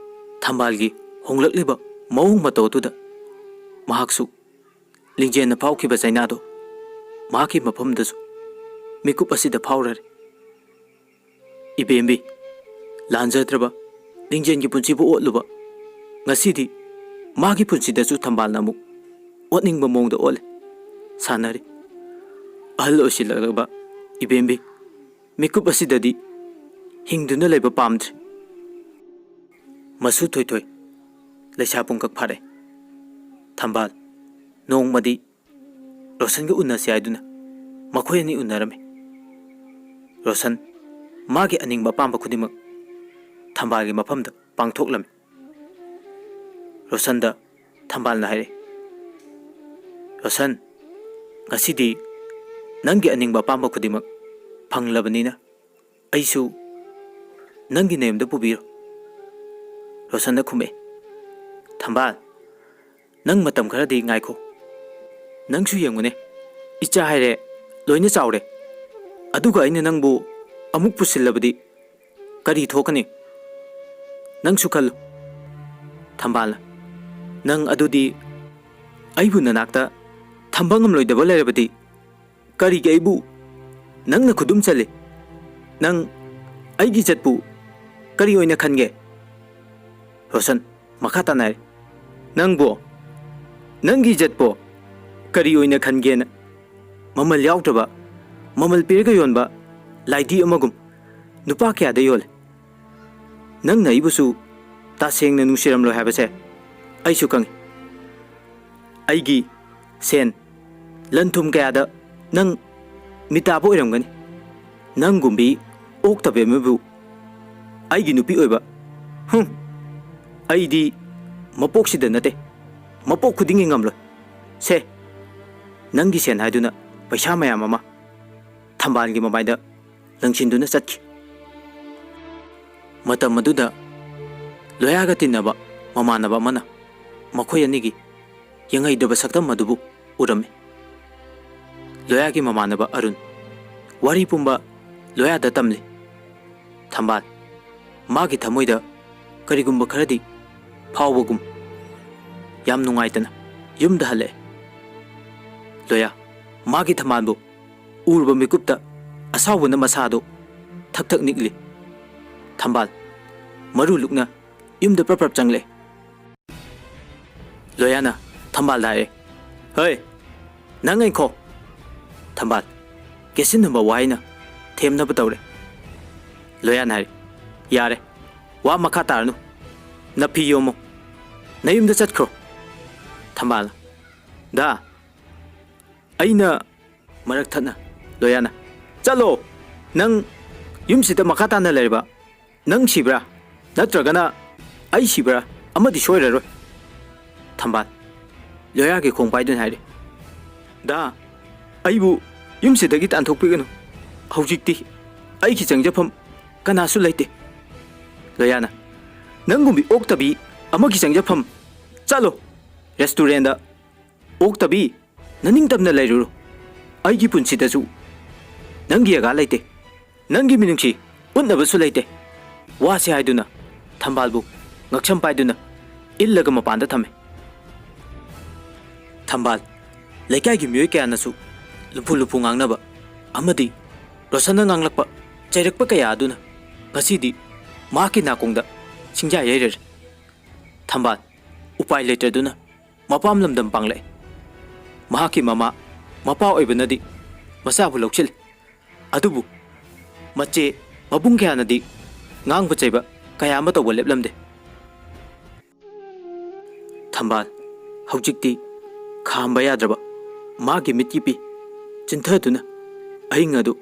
ꯊꯝꯕꯥꯜꯒꯤ ꯍꯣꯡꯂꯛꯂꯤꯕ ꯃꯑꯣꯡ ꯃꯇꯧ ꯑꯗꯨꯗ ꯃꯍꯥꯛꯁꯨ ꯂꯤꯡꯖꯦꯜꯅ ꯐꯥꯎꯈꯤꯕ ꯆꯩꯅꯥꯗꯣ ꯃꯍꯥꯛꯀꯤ ꯃꯐꯝꯗꯁꯨ ꯃꯤꯀꯨꯞ ꯑꯁꯤꯗ ꯐꯥꯎꯔꯔꯦ꯫ ꯏꯕꯦꯝꯕꯤ, ꯂꯥꯟꯖꯗ꯭ꯔꯕ ꯂꯤꯡꯖꯦꯜꯒꯤ ꯄꯨꯟꯁꯤꯕꯨ ꯑꯣꯠꯂꯨꯕ ꯉꯁꯤꯗꯤ ꯃꯥꯒꯤ ꯄꯨꯟꯁꯤꯗꯁꯨ ꯊꯝꯕꯥꯜꯅ ꯑꯃꯨꯛ ꯑꯣꯠꯅꯤꯡꯕ ꯃꯑꯣꯡꯗ ꯑꯣꯠꯂꯦ꯫ ꯁꯥꯟꯅꯔꯤ꯫ ꯑꯍꯜ ꯑꯣꯏꯁꯤꯜꯂꯛꯂꯕ ꯏꯕꯦꯝꯕꯤ ꯃꯤꯀꯨꯞ ꯑꯁꯤꯗꯗꯤ ꯍꯤꯡꯗꯨꯅ ꯂꯩꯕ ꯄꯥꯝꯗ꯭ꯔꯦ꯫ ꯃꯁꯨ ꯊꯣꯏꯊꯣꯏ ꯂꯩꯁꯥ ꯄꯨꯡꯀꯛ ꯐꯥꯔꯦ꯫ ꯊꯝꯕꯥꯜ ꯅꯣꯡꯃꯗꯤ ꯔꯣꯁꯟꯒ ꯎꯅꯁꯤ ꯍꯥꯏꯗꯨꯅ ꯃꯈꯣꯏ ꯑꯅꯤ ꯎꯅꯔꯝꯃꯤ꯫ ꯔꯣꯁꯟ ꯃꯥꯒꯤ ꯑꯅꯤꯡꯕ ꯑꯄꯥꯝꯕ ꯈꯨꯗꯤꯡꯃꯛ ꯊꯝꯕꯥꯜꯒꯤ ꯃꯐꯝꯗ ꯄꯥꯡꯊꯣꯛꯂꯝꯃꯤ꯫ ꯔꯣꯁꯟꯗ ꯊꯝꯕꯥꯜꯅ ꯍꯥꯏꯔꯛꯏ, "ꯔꯣꯁꯟ, ꯉꯁꯤꯗꯤ ꯅꯪꯒꯤ ꯑꯅꯤꯡꯕ ꯑꯄꯥꯝꯕ ꯈꯨꯗꯤꯡꯃꯛ ꯐꯪꯂꯕꯅꯤꯅ ꯑꯩꯁꯨ ꯅꯪꯒꯤ ꯅꯌꯨꯝꯗ ꯄꯨꯕꯤꯔꯣ꯫" ꯔꯣꯁꯟꯅ ꯈꯨꯝꯃꯛꯏ, "ꯊꯝꯕꯥꯜ, ꯅꯪ ꯃꯇꯝ ꯈꯔꯗꯤ ꯉꯥꯏꯈꯣ꯫ ꯅꯪꯁꯨ ꯌꯦꯡꯉꯨꯅꯦ, ꯏꯆꯥ ꯍꯥꯏꯔꯦ ꯂꯣꯏꯅ ꯆꯥꯎꯔꯦ꯫ ꯑꯗꯨꯒ ꯑꯩꯅ ꯅꯪꯕꯨ ꯑꯃꯨꯛ ꯄꯨꯁꯤꯜꯂꯕꯗꯤ ꯀꯔꯤ ꯊꯣꯛꯀꯅꯤ? ꯅꯪꯁꯨ ꯈꯜꯂꯨ꯫" ꯊꯝꯕꯥꯜꯅ, "ꯅꯪ ꯑꯗꯨꯗꯤ ꯑꯩꯕꯨ ꯅꯅꯥꯛꯇ ꯊꯝꯕ ꯉꯝꯂꯣꯏꯗꯕ ꯂꯩꯔꯕꯗꯤ ꯀꯔꯤꯒꯤ ꯑꯩꯕꯨ ꯅꯪꯅ ꯈꯨꯗꯨꯝ ꯆꯜꯂꯤ? ꯅꯪ ꯑꯩꯒꯤ ꯏꯖꯠꯄꯨ ꯀꯔꯤ ꯑꯣꯏꯅ ꯈꯟꯒꯦ?" ꯔꯣꯁꯟ ꯃꯈꯥ ꯇꯥꯅ ꯍꯥꯏꯔꯤ, "ꯅꯪꯕꯣ, ꯅꯪꯒꯤ ꯏꯖꯠꯄꯣ ꯀꯔꯤ ꯑꯣꯏꯅ ꯈꯟꯒꯦꯅ? ꯃꯃꯜ ꯌꯥꯎꯗ꯭ꯔꯕ, ꯃꯃꯜ ꯄꯤꯔꯒ ꯌꯣꯟꯕ ꯂꯥꯏꯗꯤ ꯑꯃꯒꯨꯝ ꯅꯨꯄꯥ ꯀꯌꯥꯗ ꯌꯣꯜꯂꯦ꯫ ꯅꯪꯅ ꯑꯩꯕꯨꯁꯨ ꯇꯁꯦꯡꯅ ꯅꯨꯡꯁꯤꯔꯝꯂꯣꯏ ꯍꯥꯏꯕꯁꯦ ꯑꯩꯁꯨ ꯈꯪꯏ꯫ ꯑꯩꯒꯤ ꯁꯦꯟ, ꯂꯟ ꯊꯨꯝ ꯀꯌꯥꯗ ꯅꯪ ꯃꯤꯇꯥꯕ ꯑꯣꯏꯔꯝꯒꯅꯤ꯫ ꯅꯪꯒꯨꯝꯕꯤ ꯑꯣꯛꯇꯕꯤ ꯑꯃꯕꯨ ꯑꯩꯒꯤ ꯅꯨꯄꯤ ꯑꯣꯏꯕ? ꯍꯨꯝ, ꯑꯩꯗꯤ ꯃꯄꯣꯛꯁꯤꯗ ꯅꯠꯇꯦ, ꯃꯄꯣꯛ ꯈꯨꯗꯤꯡꯒꯤ ꯉꯝꯂꯣꯏ꯫ ꯁꯦ, ꯅꯪꯒꯤ ꯁꯦꯟ ꯍꯥꯏꯗꯨꯅ ꯄꯩꯁꯥ ꯃꯌꯥꯝ ꯑꯃ ꯊꯝꯕꯥꯜꯒꯤ ꯃꯃꯥꯏꯗ ꯂꯪꯁꯤꯟꯗꯨꯅ ꯆꯠꯈꯤ꯫ ꯃꯇꯝ ꯑꯗꯨꯗ ꯂꯣꯌꯥꯒ ꯇꯤꯟꯅꯕ ꯃꯃꯥꯟꯅꯕ ꯑꯃꯅ ꯃꯈꯣꯏ ꯑꯅꯤꯒꯤ ꯌꯦꯡꯍꯩꯗꯕ ꯁꯛꯇꯝ ꯑꯗꯨꯕꯨ ꯎꯔꯝꯃꯤ꯫ ꯂꯣꯌꯥꯒꯤ ꯃꯃꯥꯟꯅꯕ ꯑꯔꯨꯟ ꯋꯥꯔꯤ ꯄꯨꯝꯕ ꯂꯣꯌꯥꯗ ꯇꯝꯂꯤ꯫ ꯊꯝꯕꯥꯜ, ꯃꯥꯒꯤ ꯊꯃꯣꯏꯗ ꯀꯔꯤꯒꯨꯝꯕ ꯈꯔꯗꯤ ꯐꯥꯎꯕꯒꯨꯝ, ꯌꯥꯝ ꯅꯨꯡꯉꯥꯏꯇꯅ ꯌꯨꯝꯗ ꯍꯜꯂꯛꯑꯦ꯫ ꯂꯣꯌꯥ, ꯃꯥꯒꯤ ꯊꯝꯕꯥꯜꯕꯨ ꯎꯔꯨꯕ ꯃꯤꯀꯨꯞꯇ ꯑꯁꯥꯎꯕꯅ ꯃꯁꯥꯗꯨ ꯊꯛ ꯊꯛ ꯅꯤꯛꯂꯤ꯫ ꯊꯝꯕꯥꯜ ꯃꯔꯨ ꯂꯨꯛꯅ ꯌꯨꯝꯗ ꯄ꯭ꯔꯞ ꯄ꯭ꯔꯞ ꯆꯪꯂꯛꯑꯦ꯫ ꯂꯣꯌꯥꯅ ꯊꯝꯕꯥꯜꯗ ꯍꯥꯏꯔꯦ, "ꯍꯩ, ꯅꯪ ꯑꯩꯈꯣ!" ꯊꯝꯕꯥꯜ ꯀꯦꯁꯤꯟꯅꯕ ꯋꯥꯍꯩꯅ ꯊꯦꯝꯅꯕ ꯇꯧꯔꯦ꯫ ꯂꯣꯌꯥꯅ ꯍꯥꯏꯔꯦ, "ꯌꯥꯔꯦ, ꯋꯥ ꯃꯈꯥ ꯇꯥꯔꯅꯨ꯫ ꯅꯐꯤ ꯌꯣꯝꯃꯣ꯫ ꯅꯌꯨꯝꯗ ꯆꯠꯈ꯭ꯔꯣ꯫" ꯊꯝꯕꯥꯜ, "ꯗꯥ, ꯑꯩꯅ" ꯃꯔꯛ ꯊꯠꯅ ꯂꯣꯌꯥꯅ, "ꯆꯠꯂꯣ! ꯅꯪ ꯌꯨꯝꯁꯤꯗ ꯃꯈꯥ ꯇꯥꯅ ꯂꯩꯔꯕ ꯅꯪ ꯁꯤꯕ꯭ꯔꯥ? ꯅꯠꯇ꯭ꯔꯒꯅ ꯑꯩ ꯁꯤꯕ꯭ꯔꯥ? ꯑꯃꯗꯤ ꯁꯣꯏꯔꯔꯣꯏ꯫" ꯊꯝꯕꯥꯜ ꯂꯣꯌꯥꯒꯤ ꯈꯣꯡ ꯄꯥꯏꯗꯨꯅ ꯍꯥꯏꯔꯤ, "ꯗꯥ, ꯑꯩꯕꯨ ꯌꯨꯝꯁꯤꯗꯒꯤ ꯇꯥꯟꯊꯣꯛꯄꯤꯒꯅꯨ꯫ ꯍꯧꯖꯤꯛꯇꯤ ꯑꯩꯒꯤ ꯆꯪꯖꯐꯝ ꯀꯅꯥꯁꯨ ꯂꯩꯇꯦ꯫" ꯂꯣꯌꯥꯅ, "ꯅꯪꯒꯨꯝꯕꯤ ꯑꯣꯛꯇꯕꯤ ꯑꯃꯒꯤ ꯆꯪꯖꯐꯝ? ꯆꯠꯂꯣ ꯔꯦꯁꯇꯨꯔꯦꯟꯗ꯫ ꯑꯣꯛꯇꯕꯤ, ꯅꯅꯤꯡꯇꯝꯅ ꯂꯩꯔꯨꯔꯣ꯫ ꯑꯩꯒꯤ ꯄꯨꯟꯁꯤꯗꯁꯨ ꯅꯪꯒꯤ ꯑꯒꯥ ꯂꯩꯇꯦ꯫ ꯅꯪꯒꯤ ꯃꯤꯅꯨꯡꯁꯤ ꯎꯠꯅꯕꯁꯨ ꯂꯩꯇꯦ꯫" ꯋꯥꯁꯤ ꯍꯥꯏꯗꯨꯅ ꯊꯝꯕꯥꯜꯕꯨ ꯉꯛꯁꯝ ꯄꯥꯏꯗꯨꯅ ꯏꯜꯂꯒ ꯃꯄꯥꯟꯗ ꯊꯝꯃꯦ꯫ ꯊꯝꯕꯥꯜ ꯂꯩꯀꯥꯏꯒꯤ ꯃꯤꯑꯣꯏ ꯀꯌꯥꯅꯁꯨ ꯂꯨꯝꯐꯨ ꯂꯨꯝꯐꯨ ꯉꯥꯡꯅꯕ ꯑꯃꯗꯤ ꯔꯣꯁꯟꯅ ꯉꯥꯡꯂꯛꯄ, ꯆꯩꯔꯛꯄ ꯀꯌꯥ ꯑꯗꯨꯅ ꯉꯁꯤꯗꯤ ꯃꯍꯥꯛꯀꯤ ꯅꯥꯀꯣꯡꯗ ꯁꯤꯡꯖꯥ ꯌꯩꯔꯔꯦ꯫ ꯊꯝꯕꯥꯜ ꯎꯄꯥꯏ ꯂꯩꯇꯗꯨꯅ ꯃꯄꯥꯝ ꯂꯝꯗꯝ ꯄꯥꯡꯂꯛꯏ꯫ ꯃꯍꯥꯛꯀꯤ ꯃꯃꯥ ꯃꯄꯥ ꯑꯣꯏꯕꯅꯗꯤ ꯃꯆꯥꯕꯨ ꯂꯧꯁꯤꯜꯂꯤ꯫ ꯑꯗꯨꯕꯨ ꯃꯆꯦ ꯃꯕꯨꯡ ꯀꯌꯥꯅꯗꯤ ꯉꯥꯡꯕ ꯆꯩꯕ ꯀꯌꯥ ꯑꯃ ꯇꯧꯕ ꯂꯦꯞꯂꯝꯗꯦ꯫ ꯊꯝꯕꯥꯜ ꯍꯧꯖꯤꯛꯇꯤ ꯈꯥꯝꯕ ꯌꯥꯗ꯭ꯔꯕ ꯃꯥꯒꯤ ꯃꯤꯠꯀꯤ ꯄꯤ ꯆꯤꯟꯊꯗꯨꯅ ꯑꯍꯤꯡ ꯑꯗꯨ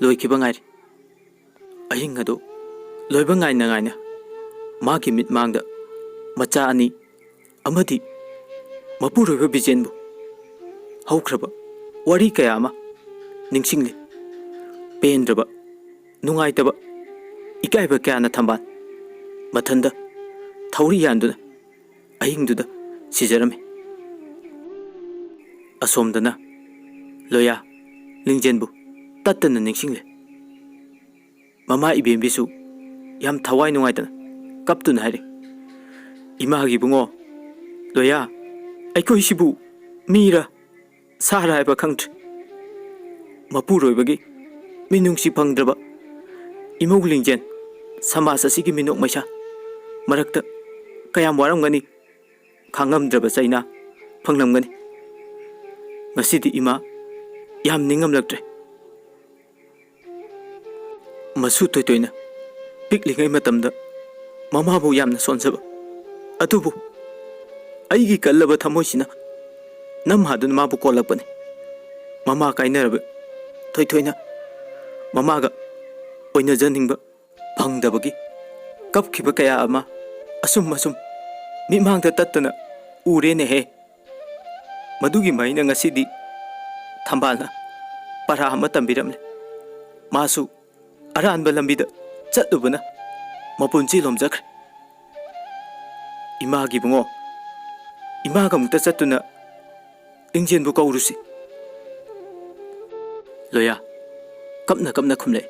ꯂꯣꯏꯈꯤꯕ ꯉꯥꯏꯔꯤ꯫ ꯑꯍꯤꯡ ꯑꯗꯨ ꯂꯣꯏꯕ ꯉꯥꯏꯅ ꯉꯥꯏꯅ ꯃꯥꯒꯤ ꯃꯤꯠꯃꯥꯡꯗ ꯃꯆꯥ ꯑꯅꯤ ꯑꯃꯗꯤ ꯃꯄꯨꯔꯣꯏꯕ ꯕꯤꯖꯦꯟꯕꯨ ꯍꯧꯈ꯭ꯔꯕ ꯋꯥꯔꯤ ꯀꯌꯥ ꯑꯃ ꯅꯤꯡꯁꯤꯡꯂꯤ꯫ ꯄꯦꯟꯗ꯭ꯔꯕ, ꯅꯨꯡꯉꯥꯏꯇꯕ, ꯏꯀꯥꯏꯕ ꯀꯌꯥꯅ ꯊꯝꯕꯥꯜ ꯃꯊꯟꯗ ꯊꯧꯔꯤ ꯌꯥꯟꯗꯨꯅ ꯑꯍꯤꯡꯗꯨꯗ ꯁꯤꯖꯔꯝꯃꯤ꯫ ꯑꯁꯣꯝꯗꯅ ꯂꯣꯌꯥ ꯂꯤꯡꯖꯦꯟꯕꯨ ꯇꯠꯇꯅ ꯅꯤꯡꯁꯤꯡꯂꯦ꯫ ꯃꯃꯥ ꯏꯕꯦꯝꯕꯤꯁꯨ ꯌꯥꯝ ꯊꯋꯥꯏ ꯅꯨꯡꯉꯥꯏꯇꯅ ꯀꯞꯇꯨꯅ ꯍꯥꯏꯔꯤ, "ꯏꯃꯥꯒꯤ ꯏꯕꯨꯡꯉꯣ, ꯂꯣꯌꯥ, ꯑꯩꯈꯣꯏꯁꯤꯕꯨ ꯃꯤꯔ ꯁꯥꯔ ꯍꯥꯏꯕ ꯈꯪꯗ꯭ꯔꯦ꯫ ꯃꯄꯨꯔꯣꯏꯕꯒꯤ ꯃꯤꯅꯨꯡꯁꯤ ꯐꯪꯗ꯭ꯔꯕ ꯏꯃꯧ ꯂꯤꯡꯖꯦꯜ, ꯁꯃꯥꯖ ꯑꯁꯤꯒꯤ ꯃꯤꯅꯣꯛ ꯃꯩꯁꯥ ꯃꯔꯛꯇ ꯀꯌꯥꯝ ꯋꯥꯔꯝꯒꯅꯤ, ꯈꯥꯡꯉꯝꯗ꯭ꯔꯕ ꯆꯩꯅꯥ ꯐꯪꯂꯝꯒꯅꯤ꯫ ꯉꯁꯤꯗꯤ ꯏꯃꯥ ꯌꯥꯝ ꯅꯤꯡꯉꯝꯂꯛꯇ꯭ꯔꯦ꯫ ꯃꯁꯨ ꯊꯣꯏꯊꯣꯏꯅ ꯄꯤꯛꯂꯤꯉꯩ ꯃꯇꯝꯗ ꯃꯃꯥꯕꯨ ꯌꯥꯝꯅ ꯁꯣꯟꯖꯕ, ꯑꯗꯨꯕꯨ ꯑꯩꯒꯤ ꯀꯜꯂꯕ ꯊꯃꯣꯏꯁꯤꯅ ꯅꯝꯍꯥꯗꯨꯅ ꯃꯥꯕꯨ ꯀꯣꯜꯂꯛꯄꯅꯤ꯫ ꯃꯃꯥ ꯀꯥꯏꯅꯔꯕ ꯊꯣꯏꯊꯣꯏꯅ ꯃꯃꯥꯒ ꯑꯣꯏꯅꯖꯅꯤꯡꯕ ꯐꯪꯗꯕꯒꯤ ꯀꯞꯈꯤꯕ ꯀꯌꯥ ꯑꯃ ꯑꯁꯨꯝ ꯑꯁꯨꯝ ꯃꯤꯠꯃꯥꯡꯗ ꯇꯠꯇꯅ ꯎꯔꯦꯅꯦꯍꯦ꯫ ꯃꯗꯨꯒꯤ ꯃꯍꯩꯅ ꯉꯁꯤꯗꯤ ꯊꯝꯕꯥꯜꯅ ꯄꯔꯥ ꯑꯃ ꯇꯝꯕꯤꯔꯝꯂꯦ꯫ ꯃꯥꯁꯨ ꯑꯔꯥꯟꯕ ꯂꯝꯕꯤꯗ ꯆꯠꯂꯨꯕꯅ ꯃꯄꯨꯟꯁꯤ ꯂꯣꯝꯖꯈ꯭ꯔꯦ꯫ ꯏꯃꯥꯒꯤ ꯏꯕꯨꯡꯉꯣ, ꯏꯃꯥꯒ ꯑꯃꯨꯛꯇ ꯆꯠꯇꯨꯅ ꯂꯤꯡꯖꯦꯟꯕꯨ ꯀꯧꯔꯨꯁꯤ꯫" ꯂꯣꯌꯥ ꯀꯞꯅ ꯀꯞꯅ ꯈꯨꯝꯂꯛꯏ,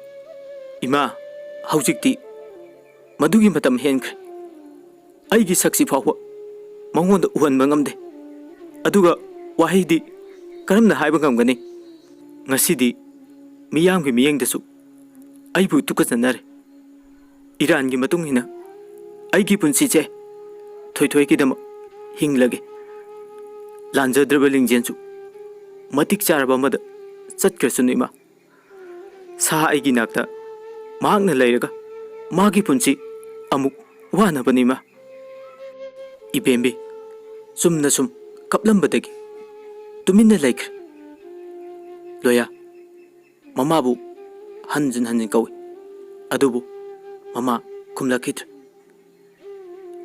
"ꯏꯃꯥ, ꯍꯧꯖꯤꯛꯇꯤ ꯃꯗꯨꯒꯤ ꯃꯇꯝ ꯍꯦꯟꯈ꯭ꯔꯦ꯫ ꯑꯩꯒꯤ ꯁꯛꯁꯤ ꯐꯥꯎꯕ ꯃꯉꯣꯟꯗ ꯎꯍꯟꯕ ꯉꯝꯗꯦ꯫ ꯑꯗꯨꯒ ꯋꯥꯍꯩꯗꯤ ꯀꯔꯝꯅ ꯍꯥꯏꯕ ꯉꯝꯒꯅꯤ? ꯉꯁꯤꯗꯤ ꯃꯤꯌꯥꯝꯒꯤ ꯃꯤꯠꯌꯦꯡꯗꯁꯨ ꯑꯩꯕꯨ ꯇꯨꯀꯠꯆꯅꯔꯦ꯫ ꯏꯔꯥꯟꯒꯤ ꯃꯇꯨꯡ ꯏꯟꯅ ꯑꯩꯒꯤ ꯄꯨꯟꯁꯤꯁꯦ ꯊꯣꯏꯊꯣꯏꯒꯤꯗꯃꯛ ꯍꯤꯡꯂꯒꯦ꯫ ꯂꯥꯟꯖꯗ꯭ꯔꯕ ꯂꯤꯡꯖꯦꯜꯁꯨ ꯃꯇꯤꯛ ꯆꯥꯔꯕ ꯑꯃꯗ ꯆꯠꯈ꯭ꯔꯁꯅꯨ ꯏꯃꯥ꯫ ꯁꯥ ꯑꯩꯒꯤ ꯅꯥꯛꯇ ꯃꯍꯥꯛꯅ ꯂꯩꯔꯒ ꯃꯥꯒꯤ ꯄꯨꯟꯁꯤ ꯑꯃꯨꯛ ꯋꯥꯅꯕꯅꯤ ꯏꯃꯥ꯫" ꯏꯕꯦꯝꯕꯤ ꯆꯨꯝꯅ ꯁꯨꯝ ꯀꯞꯂꯝꯕꯗꯒꯤ ꯇꯨꯃꯤꯟꯅ ꯂꯩꯈ꯭ꯔꯦ꯫ ꯂꯣꯌꯥ ꯃꯃꯥꯕꯨ ꯍꯟꯖꯤꯟ ꯍꯟꯖꯤꯟ ꯀꯧꯏ, ꯑꯗꯨꯕꯨ ꯃꯃꯥ ꯈꯨꯝꯂꯛꯈꯤꯗ꯭ꯔꯦ꯫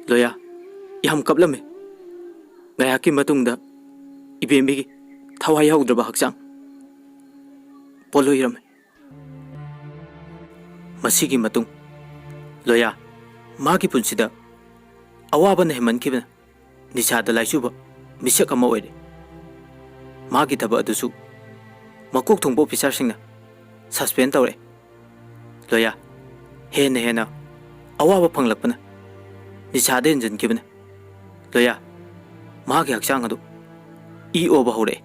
ꯂꯣꯌꯥ ꯌꯥꯝ ꯀꯞꯂꯝꯃꯤ꯫ ꯉꯥꯏꯍꯥꯛꯀꯤ ꯃꯇꯨꯡꯗ ꯏꯕꯦꯝꯕꯤꯒꯤ ꯊꯋꯥꯏ ꯌꯥꯎꯗ꯭ꯔꯕ ꯍꯛꯆꯥꯡ ꯄꯣꯠꯂꯣꯏꯔꯝꯃꯤ꯫ ꯃꯁꯤꯒꯤ ꯃꯇꯨꯡ ꯂꯣꯌꯥ ꯃꯥꯒꯤ ꯄꯨꯟꯁꯤꯗ ꯑꯋꯥꯕꯅ ꯍꯦꯟꯃꯟꯈꯤꯕꯅ ꯅꯤꯁꯥꯗ ꯂꯥꯏꯆꯨꯕ ꯃꯤꯁꯛ ꯑꯃ ꯑꯣꯏꯔꯦ꯫ ꯃꯥꯒꯤ ꯊꯕꯛ ꯑꯗꯨꯁꯨ ꯃꯀꯣꯛ ꯊꯣꯡꯕ ꯑꯣꯐꯤꯁꯥꯔꯁꯤꯡꯅ ꯁꯁꯄꯦꯟ ꯇꯧꯔꯛꯑꯦ꯫ ꯂꯣꯌꯥ ꯍꯦꯟꯅ ꯍꯦꯟꯅ ꯑꯋꯥꯕ ꯐꯪꯂꯛꯄꯅ ꯅꯤꯁꯥꯗ ꯍꯦꯟꯖꯟꯈꯤꯕꯅ ꯂꯣꯌꯥ ꯃꯥꯒꯤ ꯍꯛꯆꯥꯡ ꯑꯗꯨ ꯏ ꯑꯣꯕ ꯍꯧꯔꯛꯑꯦ꯫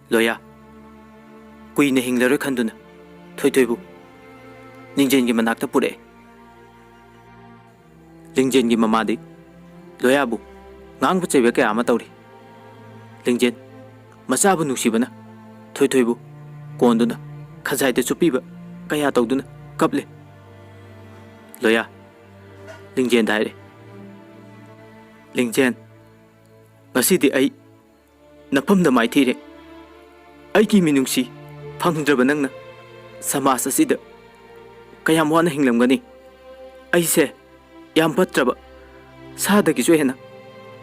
ꯂꯣꯌꯥ ꯀꯨꯏꯅ ꯍꯤꯡꯂꯔꯣꯏ ꯈꯟꯗꯨꯅ ꯊꯣꯏꯊꯣꯏꯕꯨ ꯂꯤꯡꯖꯦꯟꯒꯤ ꯃꯅꯥꯛꯇ ꯄꯨꯔꯛꯑꯦ꯫ ꯂꯤꯡꯖꯦꯟꯒꯤ ꯃꯃꯥꯗꯤ ꯂꯣꯌꯥꯕꯨ ꯉꯥꯡꯕ ꯆꯩꯕ ꯀꯌꯥ ꯑꯃ ꯇꯧꯔꯤ꯫ ꯂꯤꯡꯖꯦꯟ ꯃꯆꯥꯕꯨ ꯅꯨꯡꯁꯤꯕꯅ ꯊꯣꯏꯊꯣꯏꯕꯨ ꯀꯣꯟꯗꯨꯅ ꯈꯖꯥꯏꯗ ꯆꯨꯞꯄꯤꯕ ꯀꯌꯥ ꯇꯧꯗꯨꯅ ꯀꯞꯂꯤ꯫ ꯂꯣꯌꯥ ꯂꯤꯡꯖꯦꯟꯗ ꯍꯥꯏꯔꯦ, "ꯂꯤꯡꯖꯦꯟ, ꯉꯁꯤꯗꯤ ꯑꯩ ꯅꯐꯝꯗ ꯃꯥꯏꯊꯤꯔꯦ꯫ ꯑꯩꯒꯤ ꯃꯤꯅꯨꯡꯁꯤ ꯐꯪꯗ꯭ꯔꯕ ꯅꯪꯅ ꯁꯃꯥꯖ ꯑꯁꯤꯗ ꯀꯌꯥꯝ ꯋꯥꯅ ꯍꯤꯡꯂꯝꯒꯅꯤ? ꯑꯩꯁꯦ ꯌꯥꯝ ꯐꯠꯇ꯭ꯔꯕ ꯁꯥꯗꯒꯤꯁꯨ ꯍꯦꯟꯅ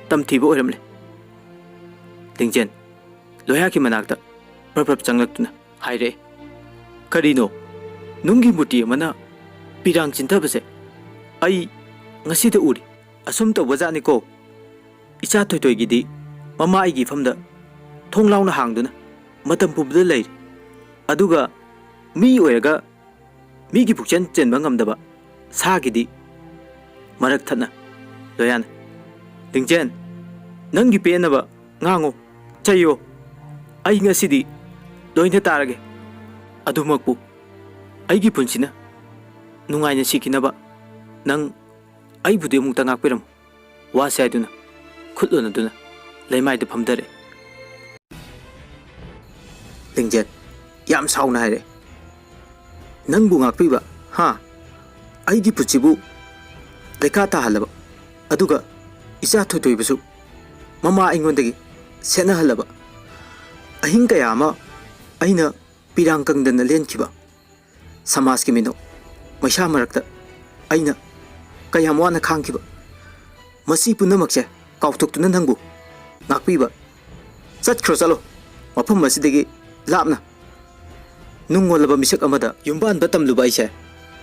ꯇꯝꯊꯤꯕ ꯑꯣꯏꯔꯝꯂꯦ꯫" ꯂꯤꯡꯖꯦꯟ ꯂꯣꯌꯥꯒꯤ ꯃꯅꯥꯛꯇ ꯄ꯭ꯔꯞ ꯄ꯭ꯔꯞ ꯆꯪꯂꯛꯇꯨꯅ ꯍꯥꯏꯔꯛꯑꯦ, "ꯀꯔꯤꯅꯣ? ꯅꯨꯡꯒꯤ ꯃꯨꯔꯇꯤ ꯑꯃꯅ ꯄꯤꯔꯥꯡ ꯆꯤꯟꯊꯕꯁꯦ ꯑꯩ ꯉꯁꯤꯗ ꯎꯔꯤ꯫ ꯑꯁꯨꯝ ꯇꯧꯕꯖꯥꯠꯅꯤꯀꯣ꯫ ꯏꯆꯥ ꯊꯣꯏꯊꯣꯏꯒꯤꯗꯤ ꯃꯃꯥ ꯑꯩꯒꯤ ꯏꯐꯝꯗ ꯊꯣꯡ ꯂꯥꯎꯅ ꯍꯥꯡꯗꯨꯅ ꯃꯇꯝ ꯄꯨꯝꯕꯗ ꯂꯩꯔꯤ꯫ ꯑꯗꯨꯒ ꯃꯤ ꯑꯣꯏꯔꯒ ꯃꯤꯒꯤ ꯄꯨꯛꯆꯦꯜ ꯆꯦꯟꯕ ꯉꯝꯗꯕ ꯁꯥꯒꯤꯗꯤ ꯃꯔꯛ ꯊꯠꯅ ꯂꯣꯌꯥꯅ, 'ꯂꯤꯡꯖꯦꯟ, ꯅꯪꯒꯤ ꯄꯦꯟꯅꯕ ꯉꯥꯡꯉꯨ, ꯆꯩꯌꯣ꯫ ꯑꯩ ꯉꯁꯤꯗꯤ ꯂꯣꯏꯅ ꯇꯥꯔꯒꯦ꯫ ꯑꯗꯨꯃꯛꯄꯨ ꯑꯩꯒꯤ ꯄꯨꯟꯁꯤꯅ ꯅꯨꯡꯉꯥꯏꯅ ꯁꯤꯈꯤꯅꯕ ꯅꯪ ꯑꯩꯕꯨꯗꯤ ꯑꯃꯨꯛꯇ ꯉꯥꯛꯄꯤꯔꯝꯃꯨ,' ꯋꯥꯁꯦ ꯍꯥꯏꯗꯨꯅ ꯈꯨꯠ ꯂꯣꯟꯅꯗꯨꯅ ꯂꯩꯃꯥꯏꯗ ꯐꯝꯊꯔꯦ꯫ ꯂꯤꯡꯖꯦꯟ ꯌꯥꯝ ꯁꯥꯎꯅ ꯍꯥꯏꯔꯛꯑꯦ, "ꯅꯪꯕꯨ ꯉꯥꯛꯄꯤꯕ? ꯍꯥ? ꯑꯩꯒꯤ ꯄꯨꯟꯁꯤꯕꯨ ꯂꯩꯈꯥ ꯇꯥꯍꯜꯂꯕ, ꯑꯗꯨꯒ ꯏꯆꯥ ꯊꯣꯏꯊꯣꯏꯕꯁꯨ ꯃꯃꯥ ꯑꯩꯉꯣꯟꯗꯒꯤ ꯁꯦꯠꯅꯍꯜꯂꯕ, ꯑꯍꯤꯡ ꯀꯌꯥ ꯑꯃ ꯑꯩꯅ ꯄꯤꯔꯥꯡ ꯀꯪꯗꯅ ꯂꯦꯟꯈꯤꯕ, ꯁꯃꯥꯖꯀꯤ ꯃꯤꯅꯣꯛ ꯃꯩꯁꯥ ꯃꯔꯛꯇ ꯑꯩꯅ ꯀꯌꯥꯝ ꯋꯥꯅ ꯈꯥꯡꯈꯤꯕ, ꯃꯁꯤ ꯄꯨꯝꯅꯃꯛꯁꯦ ꯀꯥꯎꯊꯣꯛꯇꯨꯅ ꯅꯪꯕꯨ ꯉꯥꯛꯄꯤꯕ꯫ ꯆꯠꯈ꯭ꯔꯣ, ꯆꯠꯂꯣ, ꯃꯐꯝ ꯑꯁꯤꯗꯒꯤ ꯂꯥꯞꯅ꯫ ꯅꯨꯡ ꯑꯣꯜꯂꯕ ꯃꯤꯁꯛ ꯑꯃꯗ ꯌꯨꯝꯕꯥꯟꯕ ꯇꯝꯂꯨꯕ ꯑꯩꯁꯦ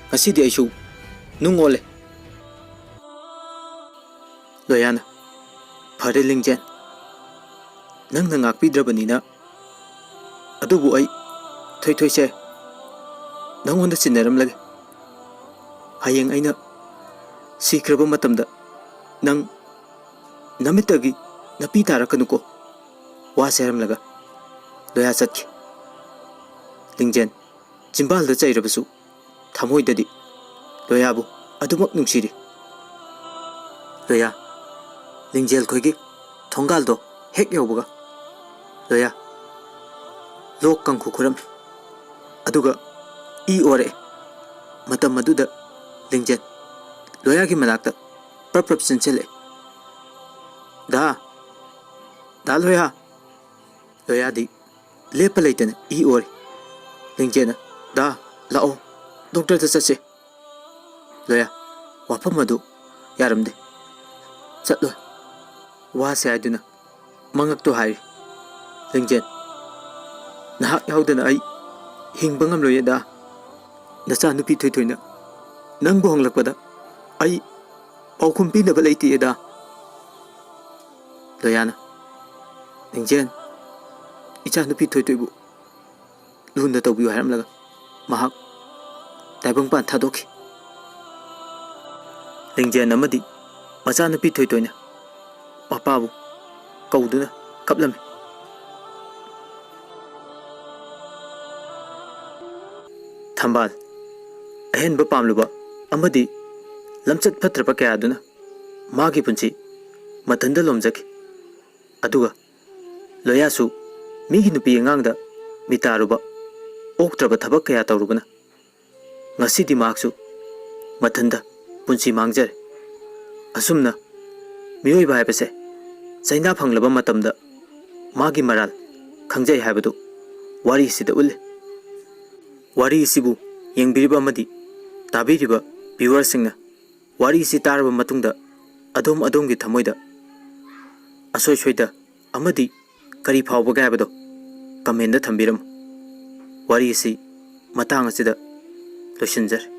ꯉꯁꯤꯗꯤ ꯑꯩꯁꯨ ꯅꯨꯡ ꯑꯣꯜꯂꯦ꯫ ꯂꯣꯌꯥꯅ, "ꯐꯔꯦ ꯂꯤꯡꯖꯦꯟ, ꯅꯪꯅ ꯉꯥꯛꯄꯤꯗ꯭ꯔꯕꯅꯤꯅ, ꯑꯗꯨꯕꯨ ꯑꯩ ꯊꯣꯏꯊꯣꯏꯁꯦ ꯅꯪꯉꯣꯟꯗ ꯁꯤꯟꯅꯔꯝꯂꯒꯦ꯫ ꯍꯌꯦꯡ ꯑꯩꯅ ꯁꯤꯈ꯭ꯔꯕ ꯃꯇꯝꯗ ꯅꯪ ꯅꯃꯤꯠꯇꯒꯤ ꯅꯥꯄꯤ ꯇꯥꯔꯛꯀꯅꯨꯀꯣ", ꯋꯥꯁꯦ ꯍꯥꯏꯔꯝꯂꯒ ꯂꯣꯌꯥ ꯆꯠꯈꯤ꯫ ꯂꯤꯡꯖꯦꯟ ꯆꯤꯝꯕꯥꯜꯗ ꯆꯩꯔꯕꯁꯨ ꯊꯃꯣꯏꯗꯗꯤ ꯂꯣꯌꯥꯕꯨ ꯑꯗꯨꯃꯛ ꯅꯨꯡꯁꯤꯔꯤ꯫ ꯂꯣꯌꯥ ꯂꯤꯡꯖꯦꯜ ꯈꯣꯏꯒꯤ ꯊꯣꯡꯒꯥꯜꯗꯣ ꯍꯦꯛ ꯌꯧꯕꯒ ꯂꯣꯌꯥ ꯂꯣꯛ ꯀꯪꯈꯨ ꯈꯨꯔꯝꯃꯤ꯫ ꯑꯗꯨꯒ ꯏ ꯑꯣꯔꯛꯑꯦ꯫ ꯃꯇꯝ ꯑꯗꯨꯗ ꯂꯤꯡꯖꯦꯜ ꯂꯣꯌꯥꯒꯤ ꯃꯅꯥꯛꯇ ꯄ꯭ꯔꯞ ꯄ꯭ꯔꯞ ꯆꯦꯟꯁꯤꯜꯂꯛꯑꯦ꯫ "ꯗꯥ, ꯗꯥ ꯂꯣꯌꯥ!" ꯂꯣꯌꯥꯗꯤ ꯂꯦꯞꯄ ꯂꯩꯇꯅ ꯏ ꯑꯣꯔꯤ꯫ ꯂꯤꯡꯖꯦꯜꯅ, "ꯗꯥ, ꯂꯥꯛꯑꯣ, ꯗꯣꯛꯇꯔꯗ ꯆꯠꯁꯦ꯫" ꯂꯣꯌꯥ ꯋꯥꯐꯝ ꯑꯗꯨ ꯌꯥꯔꯝꯗꯦ꯫ "ꯆꯠꯂꯣꯏ", ꯋꯥꯁꯦ ꯍꯥꯏꯗꯨꯅ ꯃꯉꯛꯇꯣ ꯍꯥꯏꯔꯤ꯫ ꯂꯤꯡꯖꯦꯜ, "ꯅꯍꯥꯛ ꯌꯥꯎꯗꯅ ꯑꯩ ꯍꯤꯡꯕ ꯉꯝꯂꯣꯏꯌꯦ ꯗꯥ꯫ ꯅꯆꯥꯅꯨꯄꯤ ꯊꯣꯏꯊꯣꯏꯅ ꯅꯪꯕꯨ ꯍꯪꯂꯛꯄꯗ ꯑꯩ ꯄꯥꯎꯈꯨꯝ ꯄꯤꯅꯕ ꯂꯩꯇꯦ ꯗꯥ꯫" ꯂꯣꯌꯥꯅ, "ꯂꯤꯡꯖꯦꯜ, ꯏꯆꯥꯅꯨꯄꯤ ꯊꯣꯏꯊꯣꯏꯕꯨ ꯂꯨꯅ ꯇꯧꯕꯤꯌꯨ" ꯍꯥꯏꯔꯝꯂꯒ ꯃꯍꯥꯛ ꯇꯥꯏꯕꯪꯄꯥꯟ ꯊꯥꯗꯣꯛꯈꯤ꯫ ꯂꯤꯡꯖꯦꯜ ꯑꯃꯗꯤ ꯃꯆꯥꯅꯨꯄꯤ ꯊꯣꯏꯊꯣꯏꯅ ꯃꯄꯥꯕꯨ ꯀꯧꯗꯨꯅ ꯀꯞꯂꯝꯃꯤ꯫ ꯊꯝꯕꯥꯜ, ꯑꯍꯦꯟꯕ ꯄꯥꯝꯂꯨꯕ ꯑꯃꯗꯤ ꯂꯝꯆꯠ ꯐꯠꯇ꯭ꯔꯕ ꯀꯌꯥꯗꯨꯅ ꯃꯥꯒꯤ ꯄꯨꯟꯁꯤ ꯃꯊꯟꯇ ꯂꯣꯝꯖꯈꯤ꯫ ꯑꯗꯨꯒ ꯂꯣꯌꯥꯁꯨ ꯃꯤꯒꯤ ꯅꯨꯄꯤ ꯑꯉꯥꯡꯗ ꯃꯤꯇꯥꯔꯨꯕ, ꯑꯣꯛꯇ꯭ꯔꯕ ꯊꯕꯛ ꯀꯌꯥ ꯇꯧꯔꯨꯕꯅ ꯉꯁꯤꯗꯤ ꯃꯍꯥꯛꯁꯨ ꯃꯊꯟꯇ ꯄꯨꯟꯁꯤ ꯃꯥꯡꯖꯔꯦ꯫ ꯑꯁꯨꯝꯅ ꯃꯤꯑꯣꯏꯕ ꯍꯥꯏꯕꯁꯦ ꯆꯩꯅꯥ ꯐꯪꯂꯕ ꯃꯇꯝꯗ ꯃꯥꯒꯤ ꯃꯔꯥꯜ ꯈꯪꯖꯩ ꯍꯥꯏꯕꯗꯨ ꯋꯥꯔꯤꯁꯤꯗ ꯎꯠꯂꯤ꯫ ꯋꯥꯔꯤꯁꯤꯕꯨ ꯌꯦꯡꯕꯤꯔꯤꯕ ꯑꯃꯗꯤ ꯇꯥꯕꯤꯔꯤꯕ viewerꯁꯤꯡꯅ ꯋꯥꯔꯤꯁꯤ ꯇꯥꯔꯕ ꯃꯇꯨꯡꯗ ꯑꯗꯣꯝ ꯑꯗꯣꯝꯒꯤ ꯊꯃꯣꯏꯗ ꯑꯁꯣꯏ ꯁꯣꯏꯗ ꯑꯃꯗꯤ ꯀꯔꯤ ꯐꯥꯎꯕꯒꯦ ꯍꯥꯏꯕꯗꯣ commentꯗ ꯊꯝꯕꯤꯔꯝꯃꯨ꯫ ꯋꯥꯔꯤ ꯑꯁꯤ ꯃꯇꯥꯡ ꯑꯁꯤꯗ ꯂꯣꯏꯁꯤꯟꯖꯔꯦ꯫